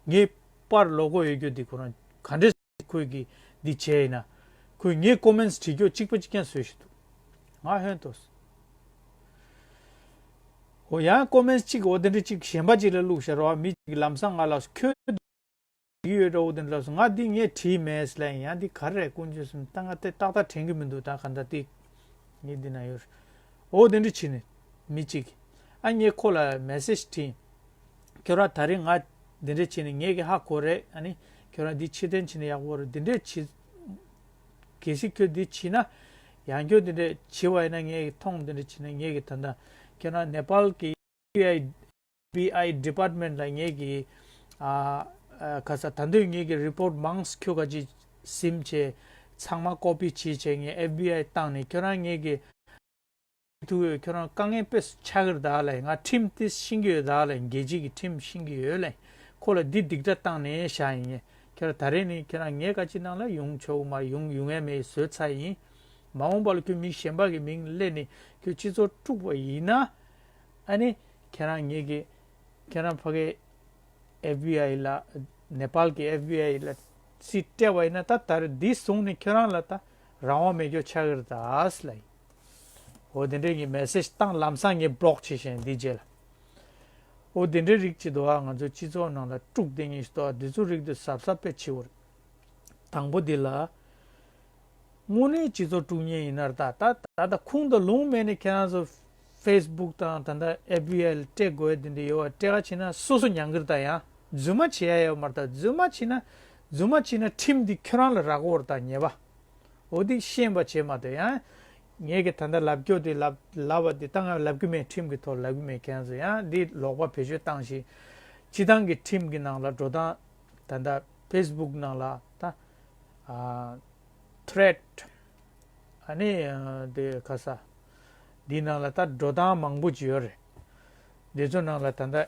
ངས་པར་ལོག་གོ་ཡོད་རྒྱུ་དེ་ཁོ་རང་ག་འདྲས། ཁོས་ཀྱིས་འདི་བྱས་ཡིན་ན། ཁོས་ངའི་ཀོ་མེན་ཊི་བྲིས་རྒྱུ་གཅིག་པ་གཅིག་རྐྱང་བཟོས་ཤིག་འདུག་ང་ཧོན་ཏོ། འོ་ཡང་ཀོ་མེན་ཊི་གཅིག་འོ་དེ་འདྲ་གཅིག་གཞན་པ་གཅིག་ལ་བླུགས་ཤག་རོ། མི་གཅིག་ལམ་སང་ང་ལ་ཁྱོད་བྲིས་ཡོད་འདྲ་བོ་དེ་འདྲ་ལབ་སོང་། ང་འདི་ངས་བྲིས་མེད་ལབ་ཡིན། ཡང་འདི་ག་རེ་རེད་དཀོན་མཆོག་གསུམ། ད་ང་དེ་ཏག་ཏག་དྲན་གྱི་མི་འདུག་ད་ག་འདྲ་དེ་ངས་འདི་ན་ཡོད། འོ་དེ་འདྲ་བྱས་ནས་མི་གཅིག་ཨ་ངས་ཁོ་ལ་མེ་སེ་ཇི་བྲིས། ཁྱོད་རང་ད་རིང་ང་འདི་འདྲ་བྱས་ནས་ངས་ཀྱི་ཧ་གོ་རེད། ཨ་ནི་ཁྱོད་རང་འདི་ཕྱིར་འཐེན་བྱས་ན་ཡག་པོ་རེད། འདི་འདྲས་བྱས། གལ་སྲིད་ཁྱོད་འདི་བྱས་ན། ཡང་ཁྱོད་འདི་འདྲས་བྱས་པ་ཡིན་ན་ངས་ཀྱི་མཐོང་འདི་འདྲས་བྱས་ན་ངས་ཀྱི་ད་ལྟ་ ཁྱེད་རང་ནེ་པཱལ་གྱི་FBI FBI department ལ་ངེད་ཀྱི་ཨ་ཨ་ཁ་ས་ད་འདོད་ངེད་ཀྱི་report མང་ཁྱོད་ག་ཅི་སིམ་བྱས་ཚང་མ་copy བྱས་བྱས་ངས་FBI བཏང་ནས་ཁྱོད་རང་ངེད་ཀྱི་ཐུག་ཡོད། ཁྱོད་རང་དཀའ་ངལ་དཔེ་ཆགས་ཀྱི་རེད་ད་ལ། ང་ཁྲིམས་དེ་ཤེས་ཀྱི་ཡོད་ད་ལ། རྒྱལ་སྤྱི་གི་ཁྲིམས་ཤེས་ཀྱི་ཡོད་ལ། ཁོ་ལ་འདི་སྡིག་སྒྲ་བཏང་ནས་བཞག་ཡིན། ཁྱོད་རང་ད་རེས་ནས་ཁྱོད་རང་ངའི་བཀའ་ཅི་ནང་ལ་ཡོང་ཆོག་མ་ཡོང་ཡོང་ཡ་མེད་བཟོས་ཚར་ཡིན། མ་འོངས་པ་ལ་ཁྱོད་མི་གཞན་པ་གི་མིང་སླེབས་ནས་ཁྱོད་སྤྱི་ཚོགས་དཀྲུགས་པ་ཡིན་ན། ཨ་ནི་ཁྱེད་རང་ངེད་ཀྱི་ཁྱེད་རང་ཕ་གི་FBI ལ་ནེ་པཱལ་གྱི་FBI ལ་རྩིས་སྤྲད་པ་ཡིན་ན། ད་ད་རེས་འདི་བཟུང་ནས་ཁྱོད་རང་ལ་ད་རང་དབང་མེད་རྒྱུ་ཆགས་ཀྱི་རེད་ད་ལ་ཡིན། འོ་དེ་འདྲའི་ངས་message བཏང་ལམ་སང་ངས་block བྱས་ཤིང་འདི་རྗེས་ལ། འོ་དེ་འདྲའི་རིགས་ཅིག་འདུག་ཨ། ང་ཚོའི་སྤྱི་ཚོགས་ནང་ལ་དཀྲུག་བསྡད་མཁན་ཞིག་འདུག་ཨ། འདི་ཚོའི་རིགས་འདི་གཟབ་གཟབ་དཔེ་ཆེ་བོ་རེད། དང་པོ་འདི་ལ། དངོས་གནས་སྤྱི་ཚོགས་དཀྲུག་མཁན་ཡིན་ན་རེད་ད། ད་ད་ད་ཁུངས་དང་ལུང་མེད་ནས་ཁྱེད་རང་ཚོ་Facebook དང་ད་ལྟ་FBI ལ་སྤྲད་དགོས་དེ་འདྲ་ཡོད་པ། སྤྲད་ག་བྱེད་ན་སོ་སོ་མྱང་གི་རེད་ད། ཡང་རྫུན་མ་བྱེད་ཡ་ཡོད་མ་རེད་ད། རྫུན་མ་བྱེད་ན་རྫུན་མ་བྱེད་ན་ཁྲིམས་འདི་ཁྱོད་རང་ལ་རག་གི་ཡོད་རེད་ད། ཉེས་པ། འོ་འདི་ཤེས་པ་བྱེད་མ་གཏོགས། ཡང་ངས་ཀྱི་ད་ལྟ་ལབ་རྒྱུ་དེ་ལབ་ལབ་པ་དེ་ད་ང་ལབ་གི་མེད། ཁྲིམས་ཀྱི་ཐོག་ལབ་གི་མེད། ཁྱེད་རང་ཚོ་ཡང་འདི་ལོག་པ་བེད་སྤྱོད་བཏང་ཞིག་སྤྱི་བཏང་གི་ཁྲིམས་ཀྱི་ནང་ལ་འགྲོ་སྟངས་ད་ལྟ་Facebook ནང་ལ་ད་ཨ་threat ཨ་ནི་ཨ་དེ་ཁ་ས་འདི་ནང་ལ་ད་འགྲོ་སྟངས་མང་པོ་ཅིག་ཡོད་རེད། འདི་ཚོ་ནང་ལ་ད་ལྟ་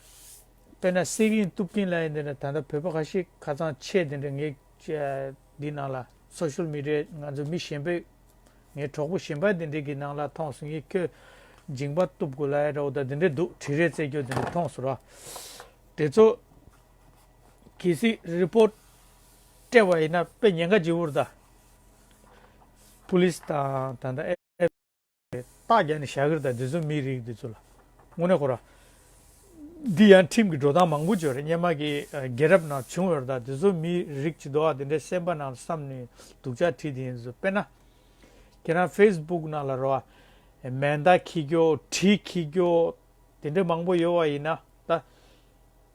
དཔེར་ན་སི་ཝིང་གཏུབ་མཁན་ལབ་ཡ་འདི་ནི་ད་ལྟ་བོད་པ་ཁ་ཤས་ཁ་ཚང་ཆེ་དེ་འདྲ་ངས་འདི་ནང་ལ་social media ང་ཚོ་མི་གཞན་པའི་ངའི་གྲོགས་པོ་གཞན་པ་དེ་འདྲས་ཀྱི་ནང་ལ་མཐོང་སོང་། ངས་ཁྱོད་མཇིང་པ་གཏུབ་དགོས་ལབ་ཡ་འདྲ་བོ་དང་དེ་འདྲས་འདུག་དྲི་རེ་རྩེད་རྒྱུ་དེ་འདྲས་མཐོང་སོང་ར། དེ་ཚོ་གལ་སྲིད་report སྤྲད་པ་ཡིན་ན་དཔེ་ཉེན་ཁ་ཆེ་བོ་རེད་ད། police དང་ད་ལྟ་རྟགས་རྒྱག་ནས་བཞག་གི་རེད་ད། འདི་ཚོ་མི་རིགས་འདི་ཚོ་ལ། དངོས་གནས་ཁོ་ར། འདི་ཡང་ཁྲིམས་ཀྱི་འགྲོ་སྟངས་མང་པོ་ཅིག་ཡོད་རེད། སྔོན་མ་གི་ཨ་རྒྱལ་རབས་ནང་བྱུང་ཡོད་རེད་ད། འདི་ཚོ་མི་རིགས་ཅིག་འདུག་ཨ། དེ་འདྲའི་སེམས་པ་ནང་བསམ་ནས་སྡུག་ཅག་བྲིས་དེ་ཡིན་ཚོ། དཔེར་ན། ཁྱེད་རང་Facebook ནང་ལ་རོ། མེ་མདའ་འཁྱེར་རྒྱུ་གྲི་འཁྱེར་རྒྱུ་དེ་འདྲ་མང་པོ་ཡོད་པ་ཡིན་ན་ད།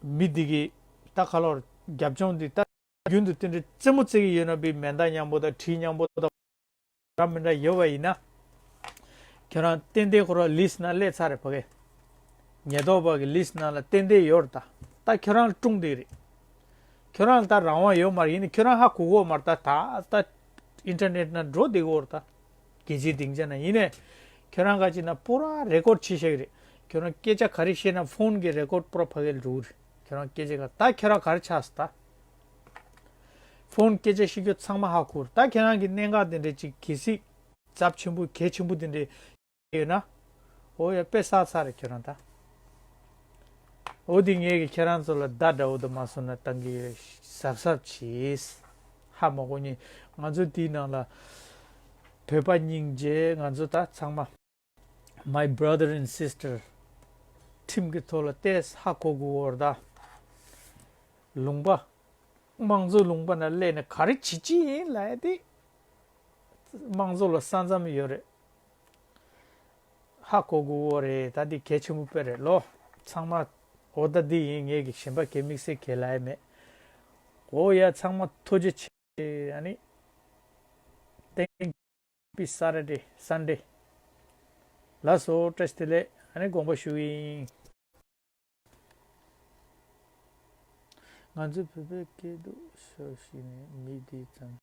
མི་འདི་གི་ད་ག་ལོར་རྒྱབ་ལྗོངས་འདི་ད་རྒྱུན་དུ་དེ་འདྲའི་རྩེད་མོ་རྩེ་གི་ཡོད་ན་བི་མེ་མདའ་མཉམ་པོ་དང་གྲི་མཉམ་པོ་དང་འདྲ་མི་འདྲ་ཡོད་པ་ཡིན་ན། ཁྱོད་རང་ཏན་ཏན་ཁོ་རང་list ནང་སླེབས་ཚར་རེད་ཕ་གི། ཉེན་རྟོག་པ་གི་list ནང་ལ་ཏན་ཏན་ཡོད་རེད་ད། ད་ཁྱོད་རང་ལ་ཀྲུང་དེ་རེད། ཁྱོད་རང་ལ་ད་རང་དབང་ཡོད་མ་རེད། ཡིན་ནའི་ཁྱོད་རང་ཧ་གོ་གོ་མ་རེད་ད། ད་ད་internet ནང་འགྲོ་བསྡད་གོ་རེད་ད། རྒྱལ་སྤྱིའི་སྡིངས་ཆ་ནང་ཡིན་ནའི། ཁྱོད་རང་ག་ཅིག་ན་པུ་ར་record བྱེད་ཤེས་ཀྱི་རེད། ཁྱོད་རང་སྐད་ཆ་ག་རེ་བཤད་ན་phone གི་record པུ་ར་ཕ་གི་ལ་འགྲོ་གི་རེད། ཁྱོད་རང་སྐད་ཆ་ག་ད་ཁྱོད་རང་ག་རེ་ཆགས་སོང་ད། phone སྐད་ཆ་བཤད་རྒྱུ་ཚང་མ་ཧ་གོ་རེད་ད། ཁྱེད་རང་གི་གནད་འགག་དེ་འདྲ་ཅིག་གལ་སྲིད་ཚབས་ཆེན་པོ་གལ་ཆེན་པོ་དེ་འདྲ་ཡོད་ན། འོ་ཡ་དཔེ་བསགས་ཚར་རེད་ཁྱོད་རང་ད། འོ་དེ་ངས་ཀྱི་ཁྱེད་རང་ཚོ་ལ་བརྡ་འདྲ་བོ་དུ་མ་སོང་ན་བཏང་གི་གཟབ་གཟབ་བྱེད། ཧ་མ་གོ་ཉེ། ང་ཚོ་དེའི་ནང་ལ་བོད་པ་སྙིང་རྗེ་ང་ཚོ་ད་ཚང་མ། My brother and sister ཁྲིམས་ཀྱི་ཐོག་ལ་ཏེས་ཧ་གོ་དགོས་བོར་ད། ལུང་པ། དམངས་གཙོའི་ལུང་པ་ན་སླེབས་ནས་ག་རེ་བྱེད་ཀྱི་ཡིན་ལབ་ཡ་དེ། དམངས་གཙོ་ལ་ས་མཚམས་ཡོད་རེད། ཧ་གོ་དགོས་བོ་རེད་ད། འདི་གལ་ཆེན་པོ་དཔེ་རེད་ལོ། ཚང་མ། འོ་ད་འདི་ཡིན་ངས་ཀྱི་གཞན་པ་གལ་དམིགས་བསལ་གལ་ལབ་ཡ་མེད། འོ་ཡ་ཚང་མ་ཐུགས་རྗེ་ཆེ། ཨ་ནི། Thank Happy Saturday, Sunday. ལགས་སོ། བཀྲ་ཤིས་བདེ་ལེགས། ཨ་ནི་དགོངས་པ་ཞུ་ཡིན། ང་ཚོ་བོད་པའི་སྐད་སྡུག་ཤོས་ཤིག་ནས་མི་འདི་ཙམ།